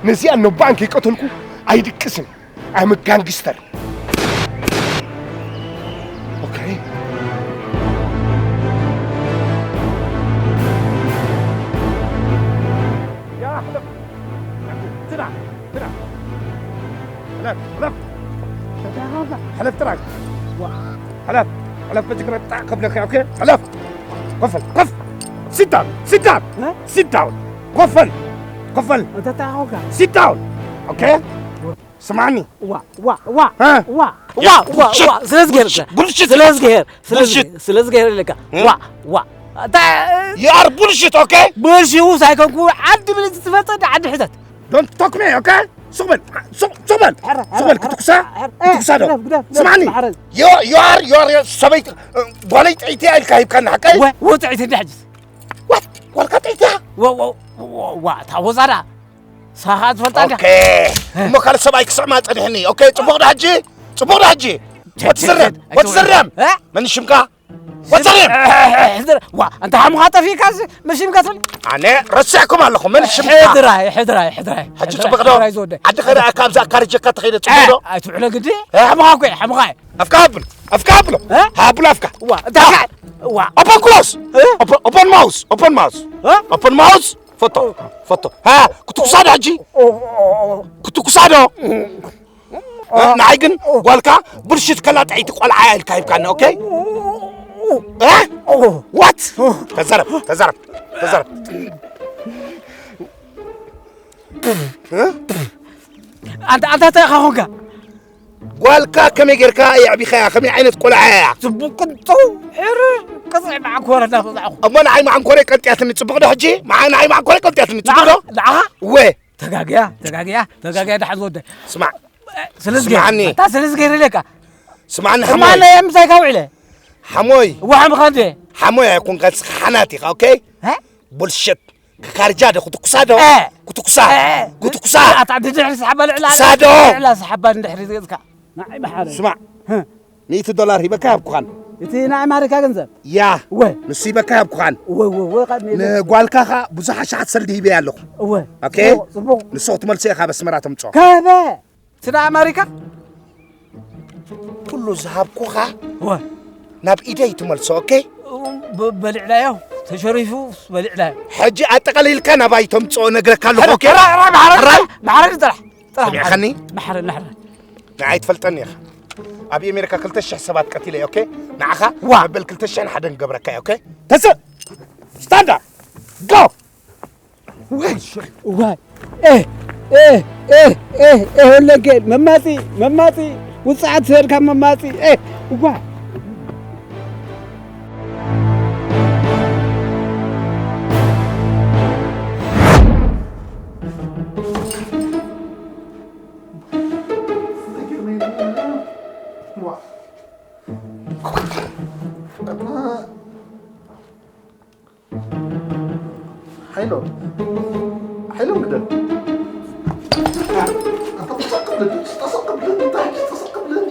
ነዚኣ ኖባን ከይቀተልኩ ኣይድቅስን። I'm a gangster. Okay. يا حلف. تلعب. تلعب. حلف. حلف. حلف تراك. حلف. حلف بجك رتع قبلك، okay؟ حلف. قفل. قف. Sit down. Sit down. ها؟ Sit down. قفل. قفل. انت تعال. Sit down. Okay? ስማዕኒ። ዋ፣ ዋ፣ ዋ፣ እ? ዋ፣ ያ፣ ዋ፣ ዋ፣ ቡልሽት። ዋ፣ ስለ ዝገር፣ ቡልሽት፣ ቡልሽት። ስለ ዝገር፣ ስለ ቡልሽት። ዝገር፣ ስለ ዝገር ኢለካ። እ? ዋ፣ ዋ። ኣታ You are bullshit, okay? ብልሽውስ ኣይኮንኩ፣ ዓዲ ብልጅ ትፈልጥ፣ ዓዲ ሕተት። Don't talk me, okay? ሱቕ በል፣ ሱቕ፣ ሱቕ በል። ሕረ፣ ሱቕ በል፣ ሕረ፣ ክትኩሳ፣ ሕረ፣ ክትኩሳ ዶ? ግደፍ፣ ግደፍ፣ ግደፍ፣ ስማዕኒ። ማዕረ። You, you are, you are ሰበይቲ፣ ጓለይ ጥዒቲ ኢልካ ሂብካኒ፣ ሓቀይ? ወ-፣ ወ-፣ ጥዒቲ እንዳ ሕጅስ። What? ጓልካ ጥዒቲ እያ? ወ-፣ ወ-፣ ወ-፣ ዋ፣ እታ ወዛዳ። ሳኻ ትፈልጣ እንዲያ። ኦኬ። እሞ ካልእ ሰብኣይ ክስዕማ ጸኒሕኒ። ኦኬ፣ ጽቡቕ ዶ ሕጂ? ጽቡቕ ዶ ሕጂ? ቸ-፣ ወዲ ቸ-፣ ዘርያም፣ ቸ-፣ ወዲ ዘርያም። እ? መን ሽምካ? ወዲ ዘርያም። እ፣ እ፣ እ፣ ዋ፣ ኣንታ ሓሙኻ ጠፊእካ፣ እዚ መን ሽምካ ትብል? ኣነ ረሲዕኩም ኣለኹ፣ መን ሽምካ? ሕድራይ፣ ሕድራይ፣ ሕድራይ። ሕጂ ሕድራይ፣ ጽቡቕ ዶ? ሕድራይ ዝወደይ። ዓዲ ከይደ፣ ካብዛ ኣካርጀካ ተኸይደ ጽቡቕ ዶ? እ፣ ኣይትውዕለ ግዲ። እ? ሓሙኻ እኮ እየ፣ ሓሙኻ እየ። ኣፍካ ሃብሎ፣ ኣፍካ ሃብሎ። እ? ሃብሎ ኣፍካ። ዋ፣ እንታይ ዋ። ዋ። Open close። እ? Open፣ open mouth፣ open mouth። እ? Open mouth። ፈቶ፣ ፈቶ። ሃ፣ ክትኩሳ ዶ ሕጂ? ክትኩሳ ዶ? እ፣ ንዓይ ግን ጓልካ ብልሽት ከላ ጥዕይቲ ቆልዓ እያ ኢልካ ሂብካኒ፣ ኦኬ? እ? What? ተዛረብ፣ ተዛረብ፣ ተዛረብ። እ? ኣንታ፣ ኣንታ እንታይ ኢኻ ኾንካ? ጓልካ ከመይ ጌርካ የዕቢኻያ? ከመይ ዓይነት ቆልዓ እያ? ጽቡቕ ቅንጡ፣ ሕር፣ ቅጽዕ መዓኮረ እናተውጻዕኹ። እሞ ንዓይ መዓንኮረይ ቀንጥያትኒ፣ ጽቡቕ ዶ ሕጂ? መዓ-፣ ንዓይ መዓንኮረይ ቀንጥያትኒ፣ ጽቡቕ ዶ? ንዓኻ? እወ። ተጋግያ፣ ተጋግያ፣ ተጋግያ፣ ደሓን ዝወደ። ስማዕ። ስለ ዝገይረ፣ ስማዕኒ። ኣታ ስለ ዝገይረ ኢለካ። ስማዕኒ ስማዕኒ፣ ሓሞይ። እየ ምሳይካ ውዒለ። ሓሞይ። እወ፣ ሓምኻ እንዴ? ሓሞይ ኣይኮንካ፣ ንስኻ ሓናት ኢኻ፣ ኦኬ? እ? ቡልሽት። ክካርጃ ዶ ክትኩሳ ዶ? እ። ክትኩሳ። እ። ክትኩሳ። ኣታ ድድሕሪ ሰሓባ ልዕላ ክትኩሳ ዶ? ልዕላ ሰሓባ እንድሕሪ ዝገጽካ። ንዓይ መሓረ። ስማዕ። ህ። ሚእቲ ዶላር ሂበካ ሃብኩኻን። እቲ ናይ ኣማሪካ ገንዘብ? ያ። እወ። ንሱ ሂበካ ሃብኩኻን። እወ፣ እወ፣ እወ፣ ካብ ሜዳ። ንጓልካ ኸኣ ብዙሕ ኣሽሓት ሰልዲ ሂበያ ኣለኹ። እወ። ኦኬ? ጽቡቕ፣ ጽቡቕ። ንሱ ክትመልሶ ኢኻ ኣብ ኣስመራ ተምጽኦ። ከበ! እቲ ናይ ኣማሪካ? ኩሉ ዝሃብኩኻ እወ። ናብ ኢደይ ትመልሶ፣ ኦኬ? ብ-፣ በሊዕናዮ፣ ተሸሪፉ በሊዕናዮ። ሕጂ ኣጠቓሊልካ ናባይ ተምጽኦ እነግረካ ኣለኹ፣ ሕራይ፣ ኦኬ? ሕራይ፣ ሕራይ፣ ማሕረር፣ ሕራይ? ማሕረር ጥራሕ፣ ጥራሕ፣ ሰሚዕኻኒ? ማሕረር፣ ማሕረር። ንዓይ ትፈልጠኒ ኢኻ። ኣብ ኣሜሪካ ክልተ ሽሕ ሰባት ቀቲለ፣ ኦኬ? ንዓኻ ዋ። መበል ክልተ ሽሕን ሓደን ክገብረካ እየ፣ ኦኬ? ተስእ! ስታንድ ኣፕ! ጎ! ዋይ፣ ዋይ። ኤ፣ ኤ፣ ኤ፣ ኤ፣ ኤ፣ ወለገ፣ መማጺ፣ መማጺ፣ ውጽዓት ዝሄድካ መማጺ፣ ኤ፣ ዋይ። ሓይሎም፣ ሓይሎም ግደል። ኣታ ተሰቅብለኒ፣ ተሰቅብለኒ፣ እንታይ ተሰቅብለኒ?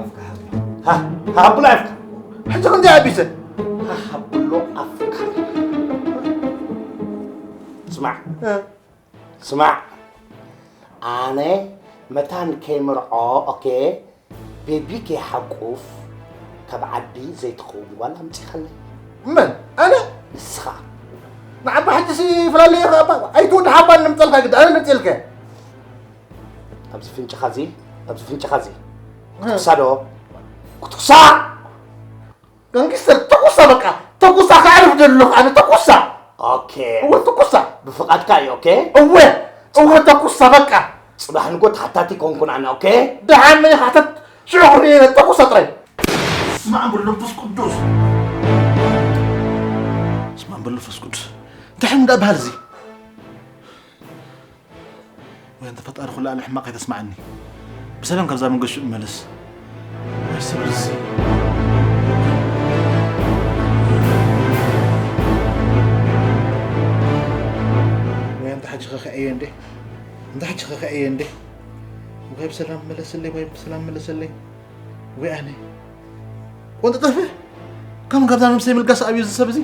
ኣፍካ ሃብሎ። ሃ፣ ሃብሎ ኣፍካ። ሕጂ ክንደይ ኣቢሰ? ሃ፣ ሃብሎ ኣፍካ። ስማዕ። እ። ስማዕ፣ ኣነ መታን ከይምርዖ፣ ኦኬ፣ ቤቢ ከይሓቁፍ ካብ ዓዲ ዘይትኸውን ጓል ኣምጺኻለይ። መን? ኣነ? ንስኻ። ንዓባ ሕጂሲ ይፈላለየ ኢኻ እባ። ኣይትውድሓባ ንምጸልካ ግዲ፣ ኣነ ንምጸልካ። ኣብዚ ፍንጭኻ እዚ፣ ኣብዚ ፍንጭኻ እዚ። እ። ክትኩሳ ዶ? ክትኩሳ! ጋንግስተር፣ ተኩሳ በቃ፣ ተኩሳ፣ ከዕርፍ ደለኹ ኣነ፣ ተኩሳ። ኦኬ። እወ፣ ተኩሳ። ብፍቓድካ እዩ፣ ኦኬ? እወ፣ እወ፣ ተኩሳ በቃ። ጽባሕ ንጎ ተሓታቲ ኮንኩን ኣነ፣ ኦኬ? ደሓን መን ይሓተት? ሽዑ ክርእየና፣ ተኩሳ ጥራይ። ስማዕ በል መንፈስ ቅዱስ። ስማዕ በል መንፈስ ቅዱስ። እንታይ እንዳ በሃል እዚ? ወይ ኣንተ ፈጣሪ ኩሉ ዓለም ሕማቕ ኣይተስማዓኒ። ብሰላም ካብዛ መንገዲ ሽዑ መለስ። ወይ ሰብ እዚ። ወይ ኣንተ ሓጂ ከኸዐየ እንዴ? ኣንተ ሓጂ ከኸዐየ እንዴ? ወይ ብሰላም መለሰለይ፣ ወይ ብሰላም መለሰለይ። ወይ ኣነ። ቆንጥጠፈ? ከም ካብዛ ነብሰይ ምልጋስ ኣብዩ እዚ ሰብ እዚ?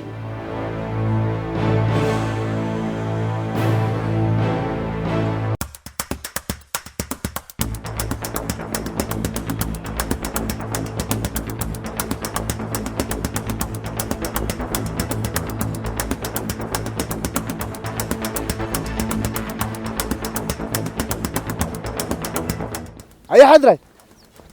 ኣየ ሓድራይ፣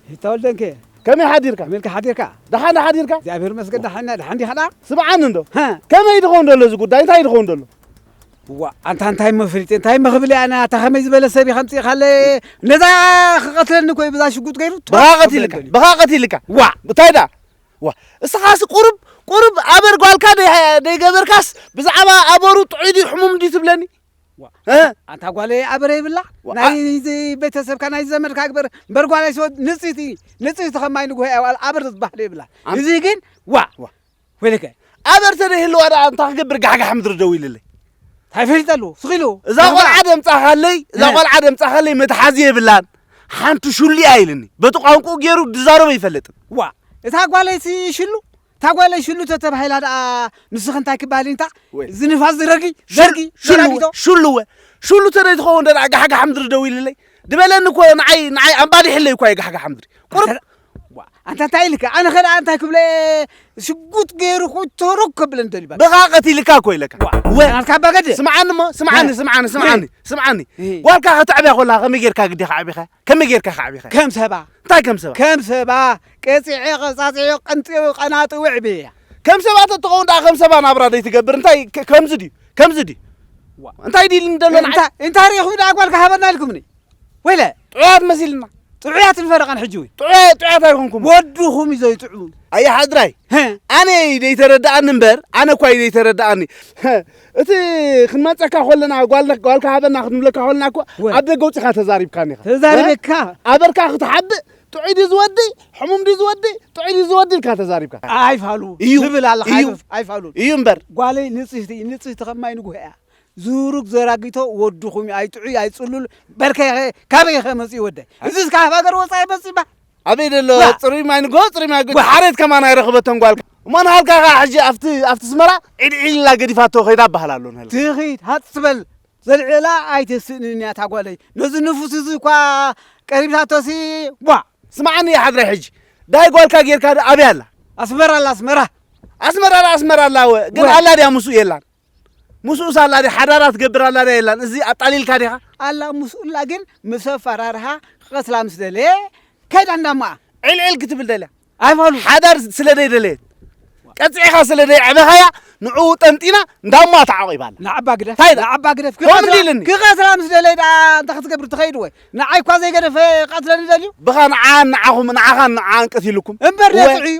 ይተወልደንከ፣ ከመይ ሓዲርካ? ከመይ ኢልካ ሓዲርካ? ደሓን ሓዲርካ? እግዚኣብሔር ይመስገን፣ ደሓን ኢና። ደሓን ዲኻ ደኣ? ስምዓኒ እንዶ። ሃ። ከመይ ድኸውን ደሎ እዚ ጉዳይ? እንታይ ድኸውን ደሎ? ዋ፣ ኣንታ እንታይ እሞ ፈሊጠ፣ እንታይ እሞ ክብል እየ ኣነ? ኣታ ከመይ ዝበለ ሰብ እዩ ከምጽእኻለ? ነዛ ክቐትለኒ እኮ እዩ ብዛ ሽጉጥ ገይሩ። ብኻ ቀቲልካ፣ ተቐበለኒ። ብኻ ቀቲልካ። ዋ። እንታይ ደኣ? ዋ፣ እስኻስ ቁሩብ፣ ቁሩብ ኣበር ጓልካ ደይ-፣ ደይገበርካስ ብዛዕባ ኣበሩ ጥዑይ ድዩ ሕሙም ድዩ ትብለኒ? ዋ። እ? ኣንታ ጓለይ ኣበረ ይብላ? ዋ፣ ናይ አ- እዚ ቤተሰብካ ናይ ዘመድካ ግበር። እምበር ጓለይ ሰወድ ንጽህቲ፣ ንጽህቲ ከማይ ንጉሆ እያ ዋላ ኣበር ዝበሃል ይብላ። ኣም- እዚ ግን ዋ። ዋ። ወይለከ። ኣበር ተደይህልዋ ደኣ እንታይ ክገብር ጋሕጋሕ ምድሪ ደው ኢልለይ? እንታይ ፈሊጠሉ? ስኺሉ። እዛ ቆልዓ ደምጻኻለይ፣ እዛ እ። ቆልዓ ደምጻኻለይ መትሓዚ የብላን። ሓንቲ ሹሉ እያ ኢልኒ። በቲ ቋንቋኡ ገይሩ ድዛረቦ ኣይፈልጥን። ዋ፣ እታ ጓለይሲ ሽሉ፣ እታ ጓለይ ሽሉ ተተባሂላ ደኣ ንስኺ እንታይ ክበሃል እንታ? ወይ። እዚ ንፋስ ዝረጊ፣ ሽል-፣ ዘርጊ፣ ሽሉ፣ ዘራጊቶ። ሽሉ ወ-፣ ሽሉ ተደይ ትኸውን ደኣ ጋሕጋሕ ምድሪ ደው ኢልለይ። ድበለኒ እኮ ንዓይ፣ ንዓይ ኣምባዲሕለይ እኮ እዩ ጋሕጋሕ ምድሪ። ቁሩብ። ኣንታ፣ ዋ፣ ኣንታ እንታይ ኢልካ? ኣነ ኸ ደኣ እንታይ ክብለ ሽጉጥ ገይሩ እኮ ተረክ ከብለን ደሊባ። ብኻ ቀቲልካ እኮ ኢለካ። ዋ፣ ወ-፣ ናትካ ኣባ ገደ። ስምዓኒ እሞ፣ ስምዓኒ፣ እ። ስምዓኒ፣ ስምዓኒ፣ እ። ስምዓኒ። እ። ጓልካ ከተዕብያ ኮላ ከመይ ጌርካ ግዲኻ ዓቢኻ? ከመይ ጌርካ ከዓቢኻ? ከም ሰባ። እንታይ ከም ሰባ? ከም ሰባ። ቀጺዐ፣ ቀጻጺዐ፣ ቀንጢወ፣ ቀናጢወ ዕብየያ። ከም ሰባ ተትኸውን ደኣ ከም ሰባ ናብራ ደይትገብር። እንታይ ከ-፣ ከምዚ ድዩ? ከምዚ ድዩ? ዋ። እንታይ ድዩ ኢልኒ ዘሎ ንዓይ? እንታ-፣ እንታይ ርኢኹም ደኣ ጓልካ ሃበና ኢልኩምኒ? ወይለ። ጥዑያት መሲልና። ጥዑያት ንፈረቐን ሕጂ ወይ? ጥዑያ-፣ ጥዑያት ኣይኮንኩም። ወድኹም እዩ ዘይጥዑም። ኣየ ሓድራይ። ሀ። ኣነ እዩ ዘይተረድኣኒ እምበር፣ ኣነ እኳ እዩ ዘይተረድኣኒ። ሀ፣ እቲ ክንመጸካ ኮለና፣ ጓል-፣ ጓልካ ሃበና ክንብለካ ኮለና እኮ ወ-፣ ኣብ ደገ ውጺኻ ተዛሪብካኒ ኢኻ። ተዛሪበካ። ሀ? ኣበርካ ክትሓብእ፣ ጥዑይ ድዩ ዝወዲ፣ ሕሙም ድዩ ዝወዲ፣ ጥዑይ ድዩ ዝወዲ ኢልካ ተዛሪብካ። ኣይፋሉ እዩ። ትብል ኣለኻ፣ እዩ። ኣይፍ-፣ ኣይፋሉን። እዩ እምበር። ጓለይ ንጽህቲ፣ ንጽህቲ ከማይ ንጉሆ እያ። ዝሩግ ዘራጊቶ ወድኹም እዩ፣ ኣይጥዑይ፣ ኣይጽሉል፣ በርከ ኢኸ፣ ካበይ ኢኸ መጽኡ ወደይ? እዚ እስከ ካብ ሃገር ወጻኢ መጽኡ እባ። ኣበይ ደሎ ዋ! ጽሩይ ማይ ንጎ፣ ጽሩይ ማይ ጎ፣ ዋ! ሓሬት ከማን ኣይረኽበቶን ጓልካ። እሞ ንሃልካ ኸዓ ሕጂ ኣብቲ፣ ኣብቲ ኣስመራ ዒድ ዒል ኢላ ገዲፋቶ ኸይዳ እበሃል ኣሎ ንሃልካ። ትኺድ፣ ሃጽ በል። ዘልዕላ ኣይተስእንን እያ እታ ጓለይ። ነዚ ንፉስ እዚ እኳ ቀሪብታቶሲ፣ ዋ! ስምዓኒ ሓድራይ ሕጂ። ዳይ ጓልካ ጌርካ ዶ ኣበይ ኣላ? ኣስመራ ኣላ፣ ኣስመራ። ኣስመራ ኣላ፣ ኣስመራ ኣላ፣ ወ-፣ ግን ወ- ኣላ ድያ ምስኡ የላን? ምስኡስ ኣላ ድያ? ሓዳራ ትገብር ኣላ ድያ የላን? እዚ ኣጣሊልካ ዲኻ? ኣላ ምስኡ ኣላ፣ ግን ምስ ኣፈራርሃ ክቐትላ ምስ ደለየ ከይዳ እንዳማኣ። ዕልዕል ክትብል ደልያ? ኣይፋሉ። ሓዳር ስለ ደይደለየት፣ ቀጽዒኻ ስለ ደይዕበኻያ፣ ንዕኡ ጠንጢና እንዳማኣ ተዓቒባ ኣላ። ንዓባ ግደፍ፣ እንታይ ዳ? ንዓባ ግደፍ። ከምኡ ክቐትላ፣ ኢልኒ። ክቐትላ ምስ ደለየ ደኣ እንታይ ክትገብር ትኸይድ ወይ? ንዓይ እኳ ዘይገደፈ ቀትለኒ ደልዩ? ብኻ ንዓን ንዓኹም፣ ንዓኻን ንዓን ቀቲሉኩም። እምበር እወ። ነጥዑ እዩ።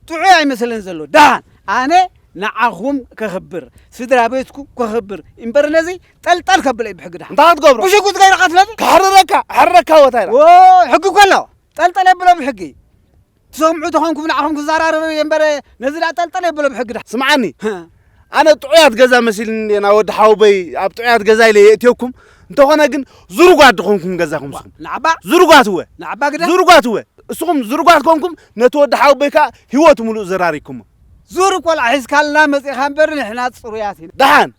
ጥዑይ ኣይመስልን ዘሎ። ደሓን ኣነ ንዓኹም ከኽብር፣ ስድራ ቤትኩ ከኽብር፣ እምበር ነዚ ጠልጠል ከብለ እዩ ብሕጊ ደሓን። እንታይ ክትገብሮ? ብሽጉጥ ገይረ ቀትለኒ። ከሕርረካ፣ ኣሕርረካ ወታ ኢላ። ዎ፣ ሕጊ እኮ ኣሎ። ጠልጠል የብሎ ብሕጊ። ትሰምዑ ተኾንኩም ንዓኹም ክዘራረበ እየ እምበር ነዚ ደኣ ጠልጠል የብሎ ብሕጊ ደሓን። ስምዓኒ። ሀ። ኣነ ጥዑያት ገዛ መሲልኒ እንዴ፣ ና ወዲ ሓውበይ ኣብ ጥዑያት ገዛ ኢለ የእትየኩም። እንተኾነ ግን ዝሩጓት ድኾንኩም ገዛኹም ንስኹም። ንዓባ? ዝሩጓት እወ። ንዓባ ግደ? ዝሩጓት እወ። እስኹም ዝሩጓት ኮንኩም ነቲ ወዲ ሓውበይ ከኣ ህይወት ሙሉእ ዘራሪኩሞ። ዙር ቆልዓ ሒዝካልና መጺኻ እምበር ንሕና ጽሩያት ኢና። ደሓን፣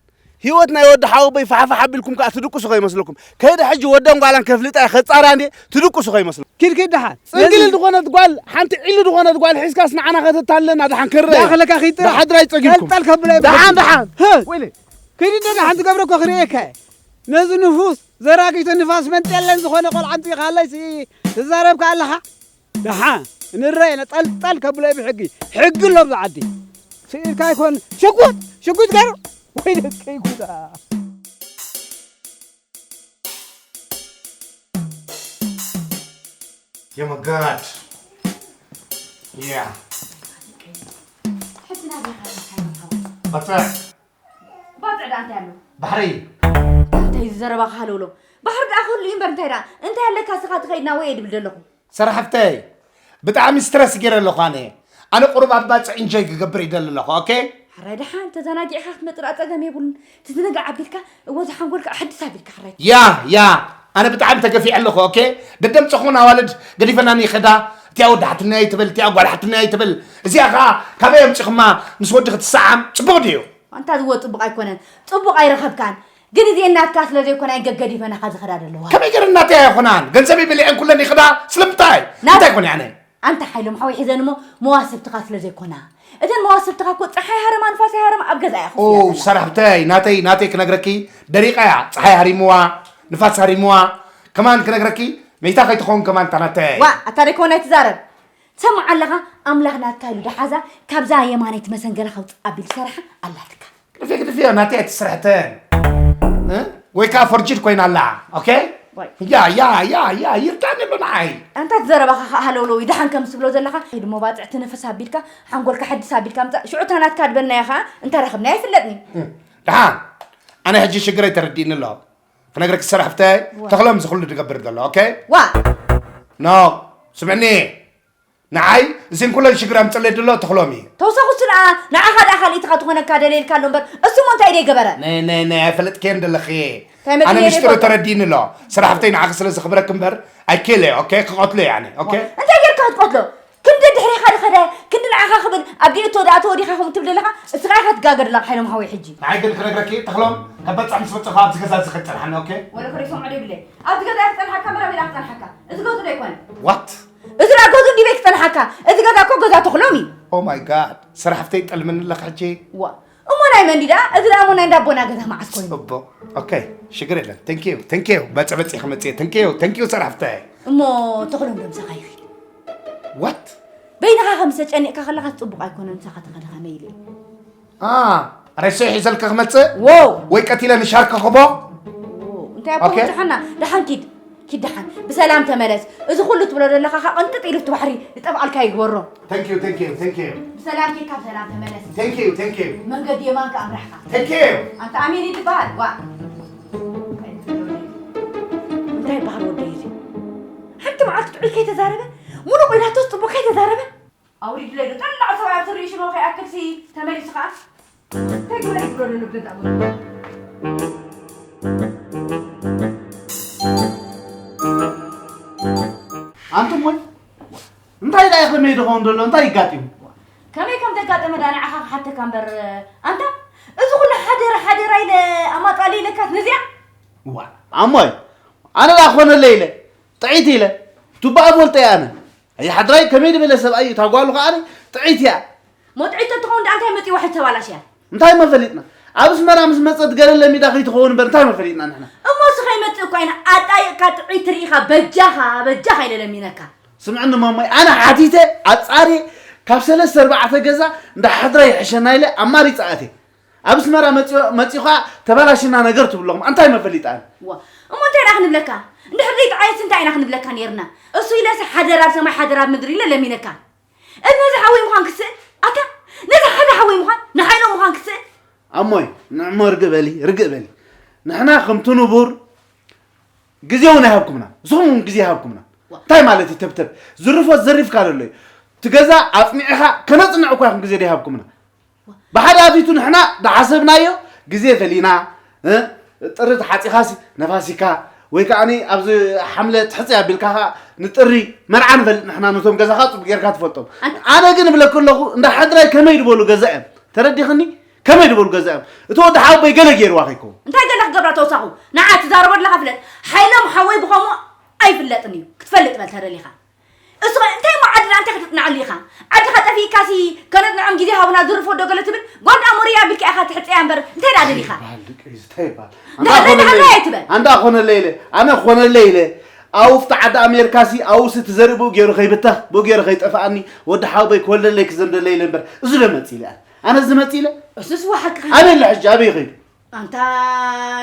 ህይወት ናይ ወዲ ሓውበይ ፋሕፋሕ ኣቢልኩም ከኣ ትድቅሱ ከይመስለኩም። ከይደ ሕጂ ወደን ጓላን ከፍልጣ እየ ከጻርያ እንዴ ትድቅሱ ከይመስለኩም። ኪድ ኪድ ደሓን። ጽንግል ነዚ ዝኾነት ጓል፣ ሓንቲ ዒሉ ዝኾነት ጓል ሒዝካስ ንዓና ከተታልለና ደሓን ክረአ። ዳኸለካ ኺድ ጥራሕ። ብሓድራይ ጸጊብኩም። ጠልጠል ከብሎ እየ ደሓን ብሓድራይ። ደሓን። ሀ። ወይለ። ኪድ እንደ ደሓን ትገብሮ እኮ ክርእየካ እየ። ነዚ ንፉስ ዘራጊቶ ንፋስ መንጤለን ዝኾነ ቆልዓ ኣምጺእካ ኣለይ ሲ ትዛረብካ ኣለኻ? ደሓን ንረኣየና ጠልጠል ከብሎ እየ ብሕጊ። ሕጊ ኣሎ ኣብዚ ዓዲ። ስኢልካ ኣይኮን ሽጉጥ፣ ሽጉጥ ገይሩ። ወይለከይ ጉዳ። Oh my God. Yeah. ሕጂ ናበይ ኻድካ ሓይሎም ሓወይ? ባጽዕ። ባጽዕ ደኣ እንታይ ኣሎ? ባሕሪ። እንታይ እዩ ዝዘረባኻ ሃለውለው? ባሕሪ ደኣ ክህሉ እዩ እምበር እንታይ ደኣ? እንታይ ኣለካ እስኻ ትኸይድ ናበይ እየ ድብል ዘለኹ? ሰራሕፍተይ፣ ብጣዕሚ ስትረስ ገይረ ኣለኹ ኣነ። ኣነ ቁሩብ ኣብ ባጽዕ ኢንጆይ ክገብር ይደሊ ኣለኹ፣ ኦኬ? ሕራይ ደሓን ተዘናጊዕካ ክትመጽእ ደኣ ጸገም የብሉን። ትዝንጋዕ ኣቢልካ፣ እወ፣ ዝሓንጎልካ ኣሕድስ ኣቢልካ፣ ሕራይ። ያ፣ ያ፣ ኣነ ብጣዕሚ ተገፊዐ ኣለኹ፣ ኦኬ? ደደምጸኹን ኣዋልድ ገዲፈናኒ ይኸዳ፣ እቲኣ ወዲ ሓትነይ ኣይትበል፣ እቲኣ ጓል ሓትነይ ኣይትበል። እዚኣ ኸኣ ካበይ ኣምጺኹማ ምስ ወዲ ክትሰዓም? ጽቡቕ ድዩ? ኣንታ ዝወ ጽቡቕ ኣይኮነን። ጽቡቕ ኣይረኸብካን። ግን እዚኤን ናትካ ስለ ዘይኮና እየን ገገዲፈናኻ ዝኸዳ ዘለዋ። ከመይ ገይረን ናተይ ኣይኾናን? ገንዘበይ በሊዐን ኩለን ይኸዳ። ስለምንታይ? ናት-፣ እንታይ ኮነ ኣነ? ኣንታ ሓይሎም ሓወይ ሒዘን እሞ መዋስብትኻ ስለ ዘይኮና። እተን መዋስብትኻ እኮ ጸሓይ ሃረማ ንፋስ ሃረማ ኣብ ገዛ እያ ኦ፣ ከፍያ ዘላ። ሰራሕተይ፣ ናተይ፣ ናተይ ክነግረኪ ደሪቓ እያ። ጸሓይ ሃሪምዋ፣ ንፋስ ሃሪምዋ። ከማን ክነግረኪ መይታ ከይትኸውን ከማን እታ ናተይ። ዋ ኣታ ደይኮነ ኣይትዛረብ። ትሰምዓ ኣለኻ ኣምላኽ ናትካ ኢሉ ደሓዛ ካብዛ የማነይቲ መሰንገላ ከውፅእ ኣቢሉ ዝሰርሓ ኣላትካ። ግደፍዮ ግደፍዮ ናተይ ኣይትስርሕተን። እ? ወይ ከዓ ፎርጅድ ኮይና ኣላ። ኦኬ? ዋይ። ያ ያ ያ ያ ይርዳኒ ኣሎ ንዓይ። ኣንታ እቲ ዘረባኻ ከዓ ሃለውለው እዩ ደሓን ከም ትብሎ ዘለኻ ኢሉ እሞ ባፅዕቲ ነፈስ ኣቢልካ ሓንጎልካ ሕድስ ኣቢልካ ምፃእ ሽዑ እታ ናትካ ድበልናዮ ከዓ እንተረኽብናዮ ኣይፍለጥን እዩ። እ፣ ደሓን ኣነ ሕጂ ሽግረይ ተረዲእኒ ኣሎ። ክነግረኪ ሰራሕፍተይ ተኽሎም እዚ ኩሉ ድገብር ዘሎ ኦኬ። ዋ ኖ ስምዕኒ ንዓይ እዚን ኩለን ሽግር ኣምፅለይ ድሎ ተኽሎም እዩ። ተውሳኹ እሱ ደኣ ንዓኻ ደኣ ካልኢትኻ ትኾነካ ደለየልካ ኣሎ እምበር እሱ እሞ እንታይ ደይ ገበረ። ነይ ነይ ነይ ኣይፈለጥክየን ደለኽየ እንታይ ኣነ መግለይ ምስጢሩ ይፈልጦ? ተረዲእኒ ኣሎ። ሰራሕፍተይ ንዓኺ ስለ ዘኽብረክ እምበር ኣይክእል እየ ኦኬ ክቐትሎ እየ ኣነ ኦኬ። እንታይ ጌርካ ክትቀትሎ ክንዲ ድሕሬኻ ዝኸደ ክንዲ ንዓኻ ክብል ኣብ ዲእቶ ደኣ ተወዲኻ ከምኡ ትብል ዘለኻ እስኻ ኢኻ ትጋገ ዘለኻ ሓይሎም ሓወይ ሕጂ። ንዓይ ግን ክነግረኪ ተኽሎም ከበፅሕ ምስ መፀኹ ኣብዚ ገዛ እዚ ከይትፀንሓኒ ኦኬ። ወለ ክሪሶም ዕደ ይብለይ ኣብዚ ገዛ እየ ክፀንሓካ መራብ ኢላ ክፀንሓካ እዚ ገዙ ዶ ኣይኮነ። ዋት እዚ ደኣ ገዙ እንዲበይ ክፀንሓካ እዚ ገዛ እኮ ገዛ ተኽሎም እዩ። Oh my god ሰራሕፍተይ ጠልምኒ ኣለኺ ሕጂ። ዋ እሞ ናይ መን ድዩ ደኣ እዚ ደኣ እሞ ናይ እንዳቦና ገዛ መዓስ ኮይኑ። ፅቡቕ okay ሽግር የለን thank you thank you መፀ መፂ ክመፅእ thank you thank you ሰራሕፍተይ። እሞ ተኽሎም ዶ ምሳኻ ይኺድ። What? በይንኻ ከም ዝተጨኒቕካ ከለኻ ፅቡቕ ኣይኮነን ምሳኻ ተኸደ ከመይ ኢለ። አ ሬሰይ ሒዘልካ ክመፅእ? ዎው! ወይ ቀቲለ ንሻር ከኽቦ? እንታይ ኣቦ Okay. ብዝሓና ደሓን ኪድ ኪድ ደሓን ብሰላም ተመለስ። እዚ ኩሉ ትብሎ ዘለኻ ኸዓ ቅንጥጥ ኢሉ እቲ ባሕሪ ዝጠብዓልካ ይግበሮ። Thank you thank you thank you ብሰላም ኪድካ ብሰላም ተመለስ። Thank you thank you መንገዲ የማንካ ኣምራሕካ። Thank you ኣንታ ኣሜን እዩ ዝበሃል ዋእ። እንታይ ይበሃል ወደይ እዚ ሓንቲ መዓልቲ ጥዑይ ከይተዛረበ ሙሉእ ኢላቶስ ፅቡቅ ከይተዛረበ ኣውሪድለይ ዶ ጠላዕ ሰብኣይ ኣብቲ ርእዩ ሽኖ ከይኣክልሲ ተመሊሱ ከዓ እንታይ ግበር ይብሎ ዘሎ ብገዛእ ገሩ ኣንቱም እውን እንታይ ደኣ እዩ ከመይ ድኸውን ዘሎ እንታይ ይጋጢሙ ከመይ ከም ዘጋጠመ ዳ ንዓኻ ክሓተካ እምበር ኣንታ እዚ ኩሉ ሓደራ ሓደራ ኢለ ኣማጣሊ ኢለካስ ነዚኣ ዋ ኣሞይ ኣነ ደኣ ኮነለይ ኢለ ጥዒት ኢለ ቱባ እፈልጦ እየ ኣነ ኣየ ሓድራይ ከመይ ዝበለ ሰብኣይ እዩ እታ ጓሉ ከዓ ጥዒት እያ ሞጥዒት ተትኸውን ደኣ እንታይ መፂዋ ሕጂ ተባላሽያ እንታይ መፈሊጥና ኣብ ኣስመራ ምስ መፀት ገለ ለሚዳ ከይትኸውን እምበር እንታይ መፈሊጥና ንሕና እሞ እሱ ከይመፅእ እኳ ኢና ኣጣይቕካ ጥዒት ርኢኻ በጃኻ በጃኻ ኢለ ለሚነካ ስምዕኒ ማማይ ኣነ ሓቲተ ኣፃርየ ካብ ሰለስተ ኣርባዕተ ገዛ እንዳ ሓድራ ይሕሸና ኢለ ኣማሪፀ ኣትየ ኣብ ኣስመራ መፂኡ ከዓ ተበላሽና ነገር ትብለኹም ኣንታይ መፈሊጣ ኣነ ዋ እሞ እንታይ ደኣ ክንብለካ እንድሕር ዘይጠዓየስ እንታይ ኢና ክንብለካ ነይርና እሱ ኢለሲ ሓደር ኣብ ሰማይ ሓደር ኣብ ምድሪ ኢለ ለሚነካ እዚ ነዚ ሓወይ ምዃን ክስእን ኣታ ነዚ ሓደ ሓወይ ምዃን ንሓይሎም ምዃን ክስእን ኣሞይ ንዕሞ ርግእ በሊ ርግእ በሊ ንሕና ከምቲ ንቡር ግዜ እውን ኣይሃብኩምና ንስኹም እውን ግዜ ይሃብኩምና እንታይ ማለት እዩ ተብተብ ዝርፎ ዘሪፍካ ዘሎ እዩ እቲ ገዛ ኣፅኒዕኻ ከነፅንዕ እኳ ይኹን ግዜ ደይሃብኩምና ብሓደ ኣፊቱ ንሕና ዝሓሰብናዮ ግዜ ፈሊና ጥሪ ተሓፂኻሲ ነፋሲካ ወይ ከዓ ኣብዚ ሓምለ ትሕፂ ኣቢልካ ከዓ ንጥሪ መርዓ ንፈልጥ ንሕና ነቶም ገዛኻ ፅቡቅ ጌርካ ትፈልጦም ኣነ ግን እብለክ ኣለኹ እንዳ ሓድራይ ከመይ ዝበሉ ገዛ እዮም ተረዲኽኒ ከመይ ዝበሉ ገዛ እዮም እቲ ወዲ ሓወቦይ ገለ ገይርዋ ከይከውን እንታይ ገለ ክገብራ ተውሳኹ ንዓ ትዛረቦ ኣለኻ ፍለጥ ሓይሎም ሓወይ ብኸምኡ ኣይፍለጥን እዩ ክትፈልጥ በል ተደሊኻ እሱ እንታይ እሞ ዓድና እንታይ ክትፅንዓሉ ኢኻ ዓድኻ ጠፊእካሲ ከነፅንዖም ግዜ ሃቡና ዝርፎ ዶ ገለ ትብል ጓል ደኣ ሞርያ ኣቢልካ ኢኻ ትሕፀያ እምበር እንታይ ደኣ ደሊኻ ይበሃል ደቂ እንታይ ይበሃል እንዳ ኮነለይ ኣይትበል ኣንዳ ኮነለይ ኢለ ኣነ ኮነለይ ኢለ ኣውፍቲ ዓዲ ኣሜሪካሲ ኣውስ እቲ ዘርኢ ብኡ ገይሩ ከይብተኽ ብኡ ገይሩ ከይጠፍኣኒ ወዲ ሓውበይ ክወልደለይ ክዘምደለይ ኢለ እምበር እዚ ዶ መፂ ኢለ ኣነ ዝመፂ ኢለ እሱስ ወሓቅኻ ኣበይ ኣሎ ሕጂ ኣበይ ኸይዱ ኣንታ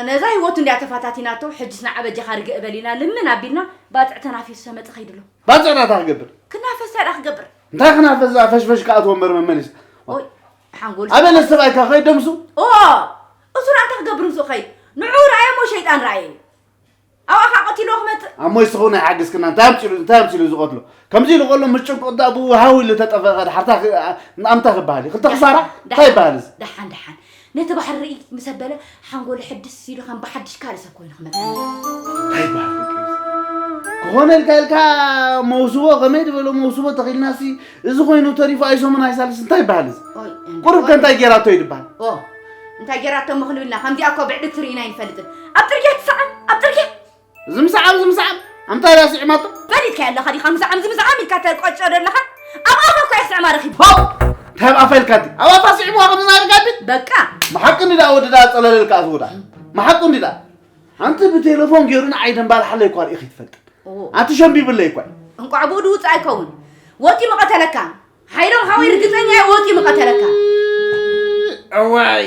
ነዛ ህይወቱ እንድያ ተፋታቲናቶ ሕጅስ ንዓ በጃኻ ርግእ በል ኢና ልምን ኣቢልና ባፅዕ ተናፊሱ ተመፀ ኸይድሎ ባፅዕ ናታ ክገብር ክናፈስ እንታይ ደኣ ክገብር እንታይ ክናፈስ እዛ ፈሽፈሽ ክኣትዎ እምበር መመሊስ ኦይ ሓንጎል ኣበለ ሰብኣይካ ኸይደምሱ ኦ እሱ ደኣ እንታይ ክገብር ምስኡ ኸይድ ንዑ ረኣየ እሞ ሸይጣን ረኣየ እዩ ኣብኣ ከዓ ቀቲልዎ ክመፅእ ኣሞ ይስኸውን ኣይሓግዝክና እንታይ ኣምፂሉ እንታይ ኣምፂሉ ዝቐትሎ ከምዚ ኢሉ ከሎ ምስ ጭንቁ እንዳ ብኡ ሃው ኢሉ ተጠፈ ድሓርታ ኣምታ ክበሃል እዩ ክልተ ክሳራ እንታይ ይበሃል እዚ ደሓን ደሓን ነቲ ባሕሪ ርኢ ምስ ኣበለ ሓንጎሉ ሕድስ ኢሉ ከም ብሓድሽ ካልእ ሰብ ኮይኑ ክመፅእ እንታይ ይበሃል ክኾነ ኢልካ ኢልካ መውስቦ ከመይ ዝበሎ መውስቦ ተኺልናሲ እዚ ኮይኑ ተሪፉ ኣይሰሙን ኣይሳልስ እንታይ ይበሃል እዚ ቁሩብ ከ እንታይ ጌራቶ እዩ ዝበሃል እንታይ ጌራቶ እሞ ክንብልና ከምዚኣ እኮ ብዕድግቲ ርኢና ኣይንፈልጥን ኣብ ፅርግያ ትሰዓም ኣብ ፅርግያ ዝምስዓም ዝምስዓም ኣምታይ ዳ ስዒማቶ ፈሊጥካዮ ኣለኻ ዲኻ ምስዓም ዝምስዓም ኢልካ ተቆጮ ዶ ኣለኻ ኣብ ኣፋ እኮ እየ ስዕማ ረኺቡ ሆ እንታይ ኣብ ኣፋ ኢልካ ዲ ኣብ ኣፋ ስዒምዋ ከም ዝናበ ጋቢት በቃ መሓቂ እንዲ ደኣ ወዲ ደኣ ጸለለልካ ኣትዉ ደኣ መሓቂ እንዲ ደኣ ኣንቲ ብቴሌፎን ገይሩ ንዓይ ደምባል ሓለይ እኳ ርኢኺ ትፈልጥን ኣቲ ሸምቢብለይ እኳ። እንቋዕ ብኡ ድውፅ ኣይከውን። ወጢ ምቐተለካ። ሓይሎም ሓወይ ርግፀኛ እየ ወጢ ምቐተለካ። እዋይ፣